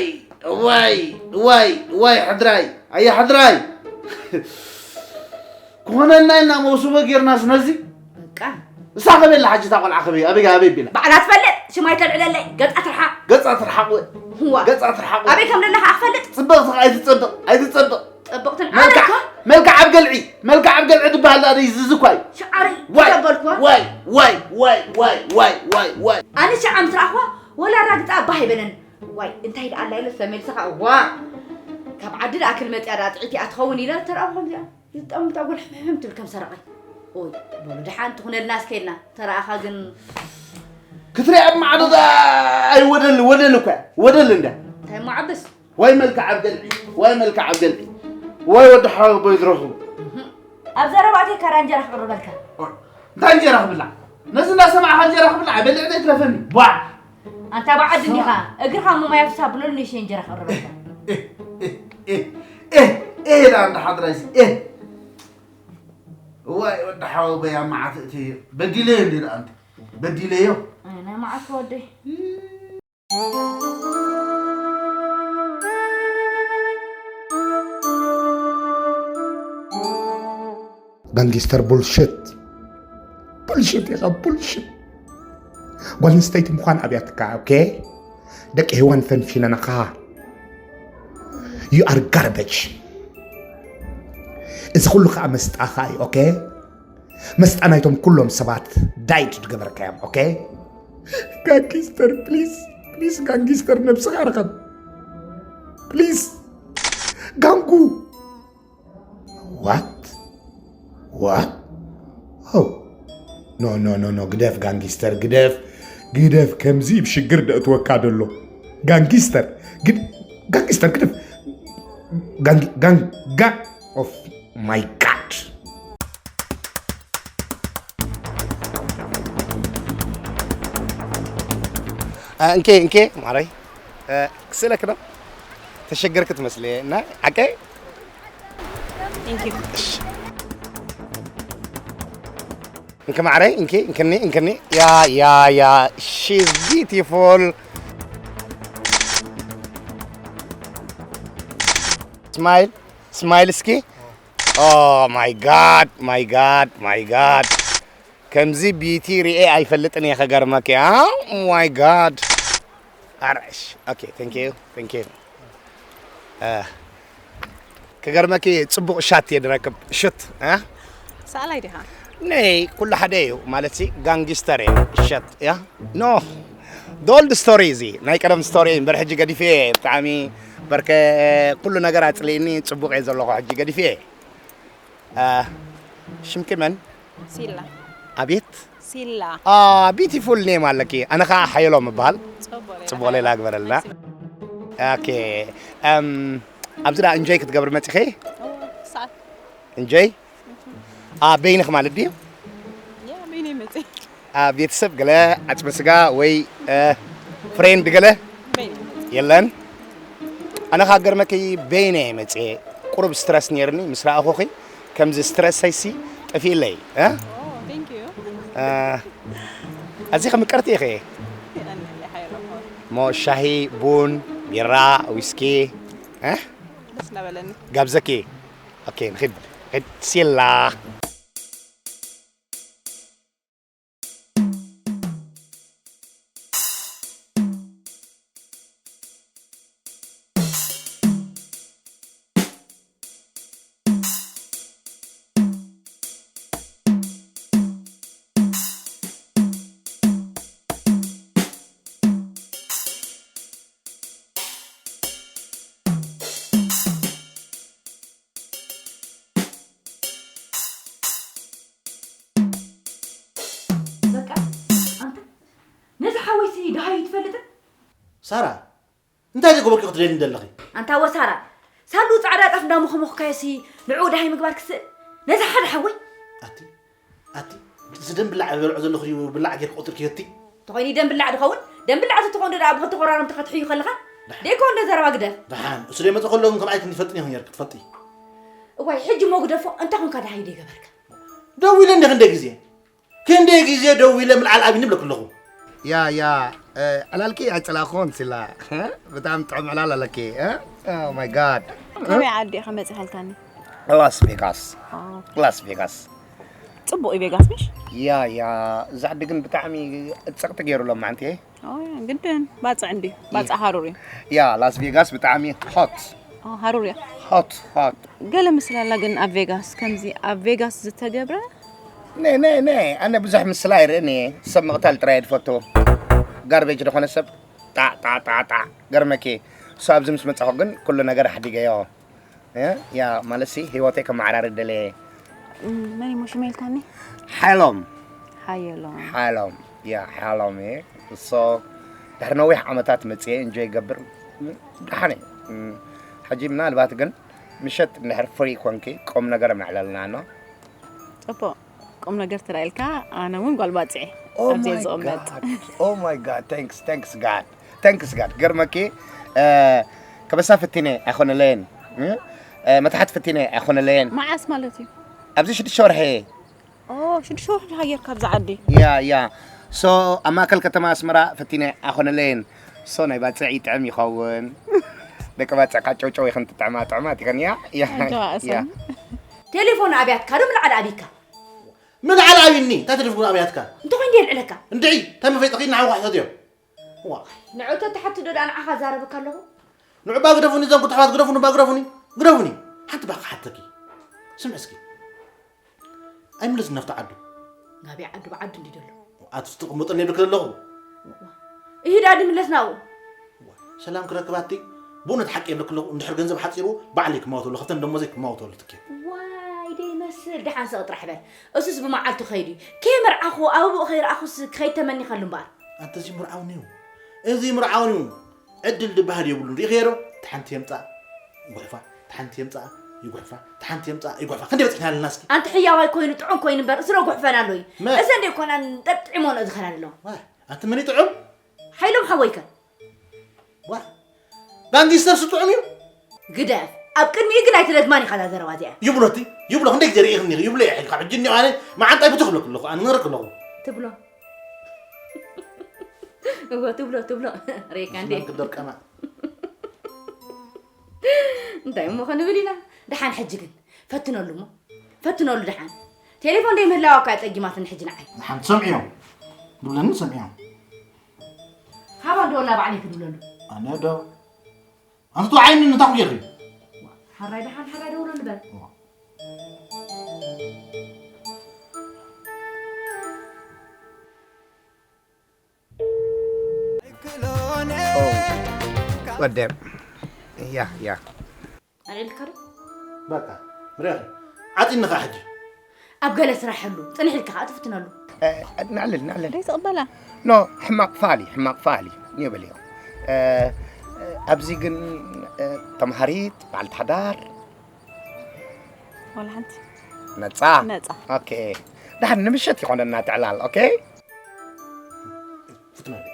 እዋይ፣ እዋይ፣ እዋይ፣ ሕድራይ፣ ኣየ ሕድራይ። ክኾነልና ኢልና መውስቦ ጌርናስ ነዚ። በቃ። እሳ ከበላ ሓጂ እታ ቆልዓ ከበይ፣ ኣበይ፣ ኣበይ ቢላ። ባዕላ ትፈልጥ፣ ሽማይ ተልዕለለይ፣ ገፃ ትርሓቕ። ገፃ ትርሓቕ ወ-፣ እዋ። ገፃ ትርሓቕ ወ-፣ ኣበይ ከም ደለኻ ክፈልጥ። ፅብቕቲ ኸዓ ኣይትፀብቕ፣ ኣይትፀብቕ። ጠበቕትን መልክዓ፣ ኣነካ? መልክዓ ኣብ ገልዒ፣ መልክዓ ኣብ ገልዒ ድበሃል ደኣ ደይ ዝዝኳ እዩ። ሽዓረይ ዋይ፣ ተበልኩዋ። ዋይ፣ ዋይ፣ ዋይ፣ ዋይ፣ ዋይ፣ ዋይ፣ ዋይ፣ ዋይ። ኣነ ሽዓ ምስ ረኣኽዋ ወላ ራግጻ ባህ ኣይበለን። ዋይ፣ እንታይ ደኣ ኣላ ኢለ ተመልሰኻ፣ ዋ። ካብ ዓዲ ደኣ ክልመጽያ ደኣ ጥዒት እያ ትኸውን ኢለ ተረኣኹ ከምዚኣ። ዝጠምታ ጎል ሕምሕም ትብል ከም ሰረቐይ። ኦይ፣ በሉ ደሓን ትኹነልና እስከ ኢልና። ተረኣኻ ግን ክትሪኣ ኣብ ማዕዶ ደኣ ኣይወደል፣ ወደል እኮ እያ። ወደል እንዳ። እንታይ እሞ ዓብስ? ወይ መልክዓ ኣብ ገልዒ፣ ወይ መልክዓ ኣብ ገልዒ። ወይ ወዲ ሓወቦይ ዝረኽቡ። ኣብ ዘረባ ኣትየ ካራ እንጀራ ክቕርበልካ። እንታይ እንጀራ ክብላዕ? ነዚ እንዳሰማዕካ እንጀራ ክብላዕ በሊዕና ይትረፈኒ። ቧዕ! ኣንታ ብዓዲ እንዲኻ፣ እግርኻ እሞ ማይ ኣፍስስ ኣብለሉ ንእሽተይ እንጀራ ክቕርበልካ። ኤህ፣ ኤህ፣ ኤህ፣ ኤህ፣ ኤህ፣ ኢላ እንዳ ሓድራይሲ፣ ኤህ። እዋይ፣ ወዲ ሓወቦይ ኣብ መዓት እትዮ። በዲለዮ እንዲ ደኣ ኣንቲ። በዲለዮ። ኣይ፣ ናይ መዓት ወደይ። ጋንጊስተር ቡልሽት። ቡልሽት ኢኻ፣ ቡልሽት። ጓል ኣንስተይቲ ምዃን ኣብያትካ፣ ኦኬ? ደቂ ሄዋን ፈንፊነናኻ። You are garbage። እዚ ኩሉ ከዓ መስጣኻ እዩ፣ ኦኬ? መስጣ ናይቶም ኩሎም ሰባት ዳይት ዝገበርካዮም፣ ኦኬ? ጋንጊስተር፣ ፕሊዝ፣ ፕሊዝ፣ ጋንጊስተር፣ ነብስኻ ርኸብ። ፕሊዝ። ጋንጉ። ዋት? ዋት? ኦ። ኖ፣ ኖ፣ ኖ፣ ኖ፣ ግደፍ ጋንጊስተር፣ ግደፍ። ግደፍ፣ ከምዚ ብሽግር ደእትወካ ደሎ። ጋንጊስተር፣ ግድ-፣ ጋንጊስተር፣ ግደፍ። ጋንጊ-፣ ጋን-፣ ጋን-፣ ኦፍ ማይ ጋድ። እ፣ እንኬ፣ እንኬ፣ ማረይ። እ፣ ክስእለክ ነው? ተሸገርክ ትመስሊ። እና፣ ኣቀ? Thank you። እንከ ማዕረይ፣ እንኪ፣ እንክኒ፣ እንክኒ። ያ፣ ያ፣ ያ። She's beautiful። ስማይል፣ ስማይል እስኪ። Oh my God, my God, my God። ከምዚ ቢቲ ሪኤ ኣይፈልጥን እየ፣ ከገርመኪ። Oh my God። ኣረ፣ እሺ፣ ኦኬ፣ thank you፣ thank you። እ፣ ክገርመኪ፣ ጽቡቕ ሻት እየ ድረክብ። ሽት፣ እ? ሰኣላይ ዲኻ? ነይ፣ ኩሉ ሓደ እዩ። ማለትሲ፣ ጋንጊስተር እዩ። ሸት፣ ያ? ኖ። The old story እዚ። ናይ ቀደም ስቶሪ እምበር፣ ሕጂ ገዲፈ እየ። ብጣዕሚ በርከ፣ ኩሉ ነገር ኣጽሊእኒ፣ ጽቡቕ እየ ዘለኹ። ሕጂ ገዲፈ እየ። እ፣ ሽምኪ መን? ሲላ። ኣቤት? ሲላ። አ፣ ቢዩቲፉል ኔም ኣለኪ። ኣነ ኸዓ ሓየሎም እበሃል። ጽቡቕ ሌላ። ጽቡቕ ሌላ ግበረልና። ኦኬ። እም፣ ኣብዚ ደኣ እንጆይ ክትገብሪ መጺኺ? እወ፣ ክሳዕ። እንጆይ? አ፣ በይንኺ ማለት ድዩ? ያ፣ በይነይ መጺ። አ፣ ቤተሰብ ገለ፣ ዓጽመ ስጋ ወይ፣ እ፣ ፍሬንድ ገለ? በይነይ መጺ። የለን? ኣነ ኸኣ ገርመኪ በይነይ መጺ። ቁሩብ ስትረስ ኔርኒ ምስ ረኣኹኺ። ከምዚ ስትረሰይሲ ጠፊእለይ፣ እ? ኦ፣ thank you። እ፣ ኣዚኺ ምቅርቲ ኢኺ። የቐንየለይ ሓየሎም። እሞ ሻሂ፣ ቡን፣ ቢራ፣ ዊስኪ፣ እ? ደስ እናበለኒ። ጋብዘኪ። ኦኬ፣ ንኺድ። ኺድ ሲላ። በቃ፣ ኣንታ፣ ነዚ ሓወይሲ ደሃዩ ትፈልጥን? ሳራ፣ እንታይ ደገበርኪ ክትደልኒ ዘለኺ? ኣንታ ወሳራ፣ ሳሉ ጻዕዳ ጣፍ እንዳሞኸሞኽካዮሲ ንዕኡ ደሃይ ምግባር ክስእል? ነዚ ሓደ ሓወይ? ኣቲ፣ ኣቲ፣ እዚ ደም ብላዕ ዝበልዖ ዘለኹ ድዩ ብላዕ ጌርኪ ቆጺርክዮ እቲ? ተኾይኑ ደም ብላዕ ድኸውን? ደም ብላዕ ተትኾን ደኣ ብኽልተ ቆራርምቲ ከትሕዩ ከለኻ? ደሓን። ደይኮን ዶ ዘረባ ግደፍ? ደሓን፣ እሱ ደይመጸ ከሎ ግን ከምኣይ ክንዲ ትፈልጥኒ ኢኹም ነይርኪ፣ ትፈልጢ። እዋይ፣ ሕጂ እሞ ግደፎ፣ እንታይ ኾንካ ደሃይ ደይገበርካ? ደዊለ እንደ ክንደይ ግዜ፣ ክንደይ ግዜ ደዊለ ምልዓል ኣብኒ ብለክ ኣለኹ። ያ፣ ያ፣ እ፣ ዕላልኪ ኣይጸላእኩን ሲላ። እ? ብጣዕሚ ጥዑም ዕላል ኣለኪ። እ? Oh my God። ካበይ ዓዲ ኢኻ መጺኻልካኒ? ላስ ቬጋስ። ኦ። ላስ ቬጋስ። ጽቡቕ እዩ ቬጋስ፣ ምሽ? ያ፣ ያ፣ እዛ ዓዲ ግን ብጣዕሚ ጽቕጢ ገይሩ ሎማዓንቲ። ኦ፣ ግድን። ባጽዕ እንድዩ። ባጽዕ ሃሩር እዩ። ያ፣ ላስ ቬጋስ ብጣዕሚ ሆት። ኦ፣ ሃሩር እያ። ሆት፣ ሆት። ገለ ምስላ ኣላ ግን ኣብ ቬጋስ፣ ከምዚ ኣብ ቬጋስ ዝተገብረ? ነ፣ ነ፣ ነ፣ ኣነ ብዙሕ ምስላ ኣይርእን እየ። ሰብ ምቕታል ጥራይ እየ ዝፈቱ። ጋርቤጅ ዝኾነ ሰብ ጣዕ፣ ጣዕ፣ ጣዕ፣ ጣዕ። ገርመኪ። እሱ ኣብዚ ምስ መጻኹ ግን ኩሉ ነገር ኣሕዲገዮ። እ? ያ፣ ማለትሲ ህይወተይ ከመዓራሪ ደለየ። እም፣ መን እሞ ሽመ ኢልካኒ? ሓይሎም። ሓየሎም። ሓይሎም። ያ፣ ሓይሎም እየ። እሶ ድሕሪ ነዊሕ ዓመታት መጽየ እንጆይ ይገብር። ደሓን እየ። እም፣ ሕጂ ምናልባት ግን ምሸት እንድሕር ፍሪ ኮንኪ ቁም ነገር መዕለልና ኖ። ጽቡቕ። ቁም ነገር ተራኢልካ፣ ኣነ እውን ጓል ባጽዕ እየ። Oh ኣብዚ my ዝቕመጥ። God. Oh my God. Thanks, thanks God. Thanks God. ገርመኪ፣ እ፣ ከበሳ ፍቲነ ኣይኮነለየን። እ፣ እ፣ መታሕት ፍቲነ ኣይኮነለየን። መዓስ ማለት እዩ? ኣብዚ ሽዱሽተ ወርሒ። ኦ፣ ሽዱሽተ ወርሒ ሃየርካ ኣብዚ ዓዲ። ያ፣ ያ። ሶ፣ ኣብ ማእከል ከተማ ኣስመራ ፍቲነ ኣይኮነለየን። ሶ፣ ናይ ባጽዕ ይጥዕም ይኸውን። ደቂ ባጽዕ ካብ ጨውጨው ይኽን ትጥዕማ ጥዑማት ይኽን፣ ያ፣ ያ፣ ኣጆኻ ያ። እሰን። ቴሌፎን ኣብያትካ ዶ ምልዓል ኣቢካ? ምን ዓል ኣብኒ፣ እንታይ ተደፍጉን ኣብያትካ? እንተ ኾይን ድየ ልዕለካ? እንድዒ፣ እንታይ መፈይጥኺ ንዓኹ ክሕተት እዮም። ዋ። ንዑ ተትሓቲ ዶ ደኣ ንዓኻ ዛረበካ ኣለኹ? ንዑ ባ ግደፉኒ፣ እዞም ክትሓት ግደፉኒ፣ ባ ግደፉኒ፣ ግደፉኒ። ሓንቲ ባ ክሓተኪ። ስምዒ እስኪ። ኣይምለስን ናብቲ ዓዱ። ናበይ ዓዱ ብዓዱ እንዲ ደሎ? ኣቲ ትቕመጠሉ የብልክ ዘለኹ። እሂ ደኣ ድምለስ ናብኡ። ሰላም ክረክብ ኣቲ፣ ብእውነት ሓቂ የብልክ ኣለኹ። እንድሕር ገንዘብ ሓጺሩ፣ ባዕለይ ክማወተሉ፣ ከፍተን ደሞዘይ ክማወተሉ ትኬት። ዋይ፣ ደይመስል፣ ደሓን ስቕ ጥራሕ በል። እሱስ ብመዓልቱ ከይዱ እዩ። ከይመርዓኹ፣ ኣበባኡ ከይረኣኹስ ክኸይድ ተመኒኸሉ እምበኣር። ኣንተ እዚ ምርዓውን እዩ። እዚ ምርዓውን እዩ። ዕድል ድበሃል የብሉን። ርኢኽዮ ዶ? እቲ ሓንቲ የምጻእ፣ ይጉሕፋ። እቲ ሓንቲ የምጻእ፣ ይጉሕፋ። እቲ ሓንቲ የምጻእ፣ ይጉሕፋ። ክንደይ በጺሕና ኣለና እስኪ? ኣንቲ ሕያዋይ ኮይኑ፣ ጥዑም ኮይኑ እምበር፣ እሱ ዶ ጉሕፈና ኣሎ እዩ? መ- እዘን ደይኮናን ጠጥዒሞንኦ ዝኸዳ ዘለዋ። ዋይ፣ ኣንቲ መን እዩ ጥዑም? ሓይሎም ሓወይከ? ዋ፣ ጋንጊስተር ስጥዑም እዩ። ግደፍ። ኣብ ቅድሚኡ ግን ኣይትደግማን ኢኻ እዛ ዘረባ እዚኣ። ይብሎ እቲ፣ ይብሎ፣ ክንደይ ግዜ ርኢኽኒ፣ ይብሎ እየ፣ ካብ ሕጂ እኒኦ ኣነ መዓንጣይ ብትኽ ብለኩ ኣለኹ፣ ኣነ ነግረክ ኣለኹ። ትብሎ። እወ፣ ትብሎ፣ ትብሎ። ርኤካ እንዴ? ስመን ክደርቀና። እንታይ እሞ ክንብል ኢና? ደሓን ሕጂ ግን ፈትነሉ እሞ። ፈትነሉ ደሓን። ቴሌፎን ደይ ምህላዋ እኳ ጸጊማትኒ ሕጂ ንዓይ። ደሓን ትሰምዕዮ። ድብለኒ ሰምዕዮ። ሃባ እንዶ ወላ ባዕለይ ክድውለሉ። ኣነ ዶ? ኣንቱ ዓይኒ እንታይ ኩ ጌርኪ? ሓራይ ደሓን ሓራይ ደውለሉ በል። ወደ ያ ያ ኣልዒልካ ዶ? በቃ ምሪኽ ዓጢንኻ ሕጂ ኣብ ገለ ስራሕ ህሉ ጽንሕ ኢልካ ከዓ ትፍትነሉ። እ፣ ንዕልል ንዕልል ደይ ትቕበላ። ኖ ሕማቕ ፋሊ ሕማቕ ፋሊ ንበልዮ። እ፣ ኣብዚ ግን እ፣ ተምሃሪት በዓልቲ ሓዳር ዋላ ሓንቲ ነጻ ነጻ። ኦኬ። ደሓን ንምሸት ይኾነና ትዕላል። ኦኬ። ፍትነለይ።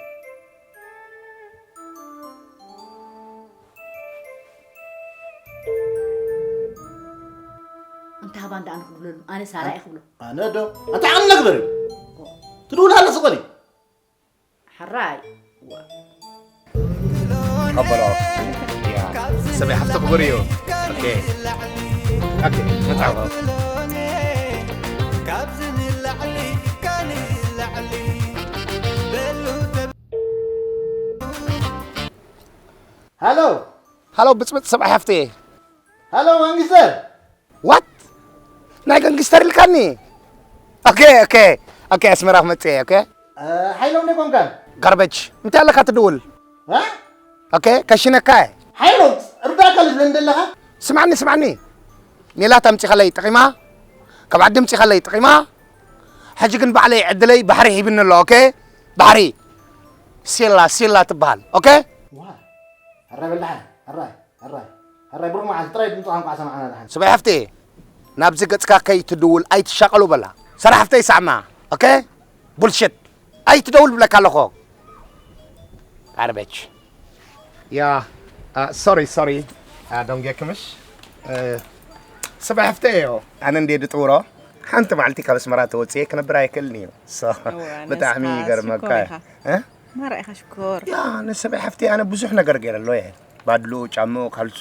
እንተ ሃባን ደኣ ንኽብለሉ ኣነ ሳራ እየ ክብሎ። ኣነ ዶ ኣንተ ዓቕሊ ነግበር እዩ። ትድውል ኣለ ስቆሊ። ሕራይ። ቀበሎ። ያ። ሰበይ ሓፍቲ ክቡር እዩ። ኦኬ። ኦኬ። መጻወ። ሃሎ። ሃሎ፣ ብጽብጽ ሰብኣይ ሃፍተየ። ሃሎ፣ ጋንግስተር። ዋት? ናይ ጋንግስተር ኢልካኒ? ኦኬ፣ ኦኬ፣ ኦኬ፣ ኣስመራ ክመጽእ እየ፣ ኦኬ። እ፣ ሓይሎም ዶ ኮንካን? ጋርበጅ፣ እንታይ ኣለካ ትድውል? እ? ኦኬ፣ ከሽነካ እየ። ሓይሎም፣ ርዳእካ ልትብለኒ ዘለኻ? ስማዕኒ፣ ስማዕኒ። ሜላት ኣምጺኻለይ ጠቒማ፣ ካብ ዓዲ ኣምጺኻለይ ጠቒማ፣ ሕጂ ግን ባዕለይ ዕድለይ ባሕሪ ሂብኒ ኣሎ፣ ኦኬ? ባሕሪ። ሴላ፣ ሴላ ትበሃል፣ ኦኬ? ዋ፣ ኣራይ በላሓ፣ ኣራይ። ኣራይ፣ ኣራይ ብሩኽ መዓልቲ ጥራይ ድምጽኻ እንቋዕ ሰማዕና ደሓን። ሰብኣይ ሓፍተይ፣ ናብዚ ገጽካ ከይትድውል ኣይትሻቐሉ በላ። ሰራ ሓፍተይ ሳዕማ፣ ኦኬ? ቡልሽት። ኣይትደውል ብለካ ኣለኹ። ጋርቤጅ። ያ፣ አ፣ ሶሪ፣ ሶሪ። አ፣ ዶንጌ ክምሽ። እ፣ ሰብኣይ ሓፍተይ እዮ። ኣነ እንዴ ድጥውሮ። ሓንቲ መዓልቲ ካብ ኣስመራ ተወፅኤ ክነብር ኣይክእልን እዩ። So፣ እወ፣ ኣነስ ብጣዕሚ ከዓ ይገርመካ ሽኮር እዩ። ኢኻ። እ? ማራ ኢኻ ሽኮር። ያ፣ ንሰበይ ሓፍቲ ኣነ ብዙሕ ነገር ገይረሎ እየ። ባድሉ፣ ጫምኡ፣ ካልሱ፣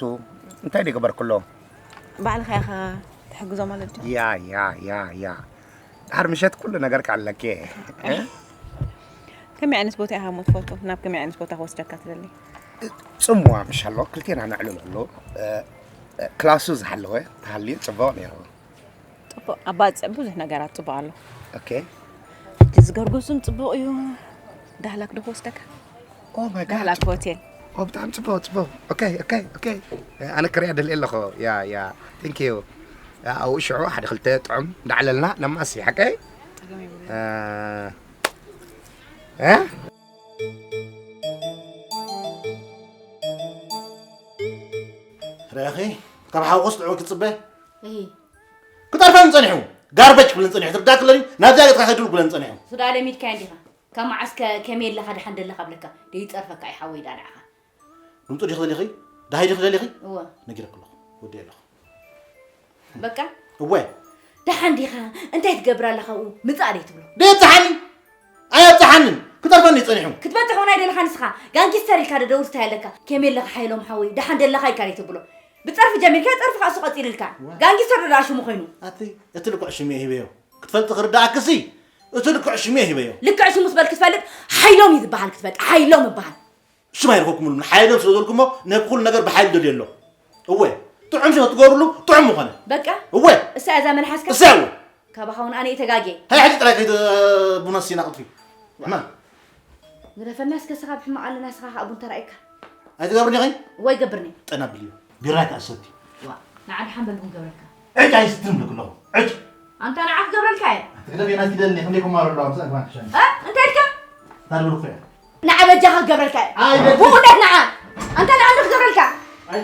እንታይ ድገበርክሎ? ባዕልኻ ኢኻ ትሕግዞ ማለት ድዩ? ያ፣ ያ፣ ያ፣ ያ። ድሓር ምሸት ኩሉ ነገር ክኣለኪ እየ። እ? ከመይ ዓይነት ቦታ ኢኻ እሞ ትፈቱ? ናብ ከመይ ዓይነት ቦታ ክወስደካ ትደሊ? ጽምዋ ምሻሎ፣ ክልቴና ነዕልለሉ። እ፣ እ፣ ክላሱ ዝሓለወ ተሃልዩ ጽቡቕ ነይሩ። ጽቡቕ፣ ኣብ ባጽዕ ብዙሕ ነገራት ጽቡቕ ኣሎ። ኦኬ። እቲ ዝገርጉስም ጽቡቕ እዩ። ዳህላክ ዶ ክወስደካ? Oh my God። ዳህላክ ሆቴል። ኦ፣ ብጣዕሚ ጽቡቕ፣ ጽቡቕ። ኦኬ፣ ኦኬ፣ ኦኬ። ኣነ ክሪኣ ደልየ ኣለኹ። ያ፣ ያ። Thank you። ያ፣ ኣብኡ ሽዑ ሓደ ክልተ ጥዑም እንዳዕለልና ነማሲ፣ ሓቀይ? ጸገም የብሉን። እ፣ እ? ርኢኺ? ካብ ሓውክስ ጥዑም ክትጽበ? እሂ። ክጠርፈኒ ጸኒሑ። ጋርበጅ ክብለኒ ጸኒሑ። ትርዳእ ክለኒ፣ ናብዚኣ ገጽካ ከይትብል ክብለኒ ጸኒሑ። ሱዳ ለሚድካዮ እንዲኻ። ካብ መዓስ ከ ከመይ ኣለኻ፣ ደሓን ደለኻ እብለካ? ደይጸርፈካ እዩ ሓወይ፣ ዳኣ ንዓኻ። ድምፁ ዲኺ ደሊኺ? ደሃይ ዲኺ ደሊኺ? እወ። ነጊረኪ ኣለኹ። ወዲኤ ኣለኹ። በቃ? እወ። ደሓን ዲኻ? እንታይ ትገብር ኣለኻ ኣብኡ? ምጻእ ደይትብሎ? ደየብጽሓኒ! ኣየብጽሓንን! ክጠርፈኒ እዩ ጸኒሑ። ክትበጽሕ እውን ኣይደለኻ ንስኻ። ጋንጊስተር ኢልካ ዶ ደውል እንታይ ኣለካ? ከመይ ኣለኻ ሓይሎም ሓወይ? ደሓን ደለኻ ኢልካ ደይትብሎ? ብጸርፊ ጀሚርካ፣ ጸርፊ ከኣ እሱ ቀጺልልካ። ዋ። ጋንጊስተር ዶ ደኣ ሽሙ ኮይኑ? ኣቲ፣ እቲ ልክዕ ሽሙ እየ ሂበዮ። ክትፈልጢ ክርድኣክሲ፣ እቲ ልክዕ ሽሙ እየ ሂበዮ። ልክዕ ሽሙስ በል ክትፈልጥ፣ ሓይሎም እዩ ዝበሃል ክትፈልጥ፣ ሓይሎም ይበሃል። ሽም ኣይረኸብኩምሉን። ሓይሎም ስለ ዝበልኩሞ፣ ነብ ኩሉ ነገር ብሓይሊ ደልዮ ኣሎ። እወ፣ ጥዑም ሽም ትገብርሉ፣ ጥዑም ምኾነ። በቃ? እወ። እሳ እዛ መልሓስካ? እሳ እወ። ካባኻ እውን ኣነ እየ ተጋግየ። ሃይ፣ ሕጂ ጥራይ ከይተ-፣ ቡና ሲና ቅጥፊ። ሕማ። ግደፈና እስከ፣ ንስኻ ብሕማቕ ኣለና፣ ንስኻ ኸኣ ቡን ተራእየካ። ኣይትገብርኒ ኸይ? እወ፣ ይገብርኒ። ጠና ብልዮ። ቢራ ከኣ ሰቲ። ዋ፣ ንዓ ደሓን በል ቡን ገብረልካ። ዕጭ ኣይስትም ልክ ኣለኹ። ዕጭ። ኣንታ ንዓ ክገብረልካ እየ። ትግደፍ እየ ናትኪ ደልኒ፣ ክንደይ ኮማሮ ኣለዋ፣ ምሳእ ግባን ክሸኒ። እ? እንታይ ኢልካ? ታድብል እኮ እያ። ንዓ በጃኻ ክገብረልካ እየ። ኣይ፣ በጃ። ብእውነት ንዓ። ኣንታ ንዓ እንዶ ክገብረልካ። ኣይ።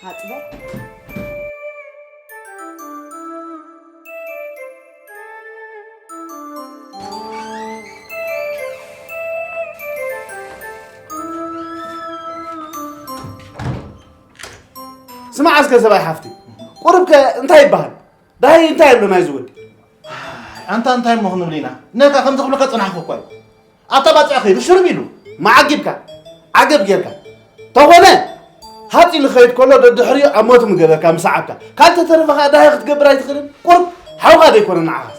ሃጽ በል። ስማዕ እስከ ሰብኣይ ሓፍቲ፣ ቁሩብ ከ እንታይ ይበሃል? ዳይ እንታይ ኣሎ ናይዚ ወዲ? ኣንታ እንታይ እሞ ክንብል ኢና? ነካ ከምዚ ክብለካ ጸናሕኩ እኳ እዩ። ኣብታ ባጽዕ ከይዱ ሽርብ ኢሉ። መዓጊብካ፣ ዓገብ ጌርካ። ተኾነ፣ ሃጽ ኢሉ ክኸይድ ከሎ ደድሕሪኡ ኣብ ሞት ምገበካ፣ ምስ ሰዓብካ። ካልተተረፈ ከኣ ዳይ ክትገብር ኣይትኽእልን? ቁሩብ ሓውኻ ደይኮነ ንዓኻስ?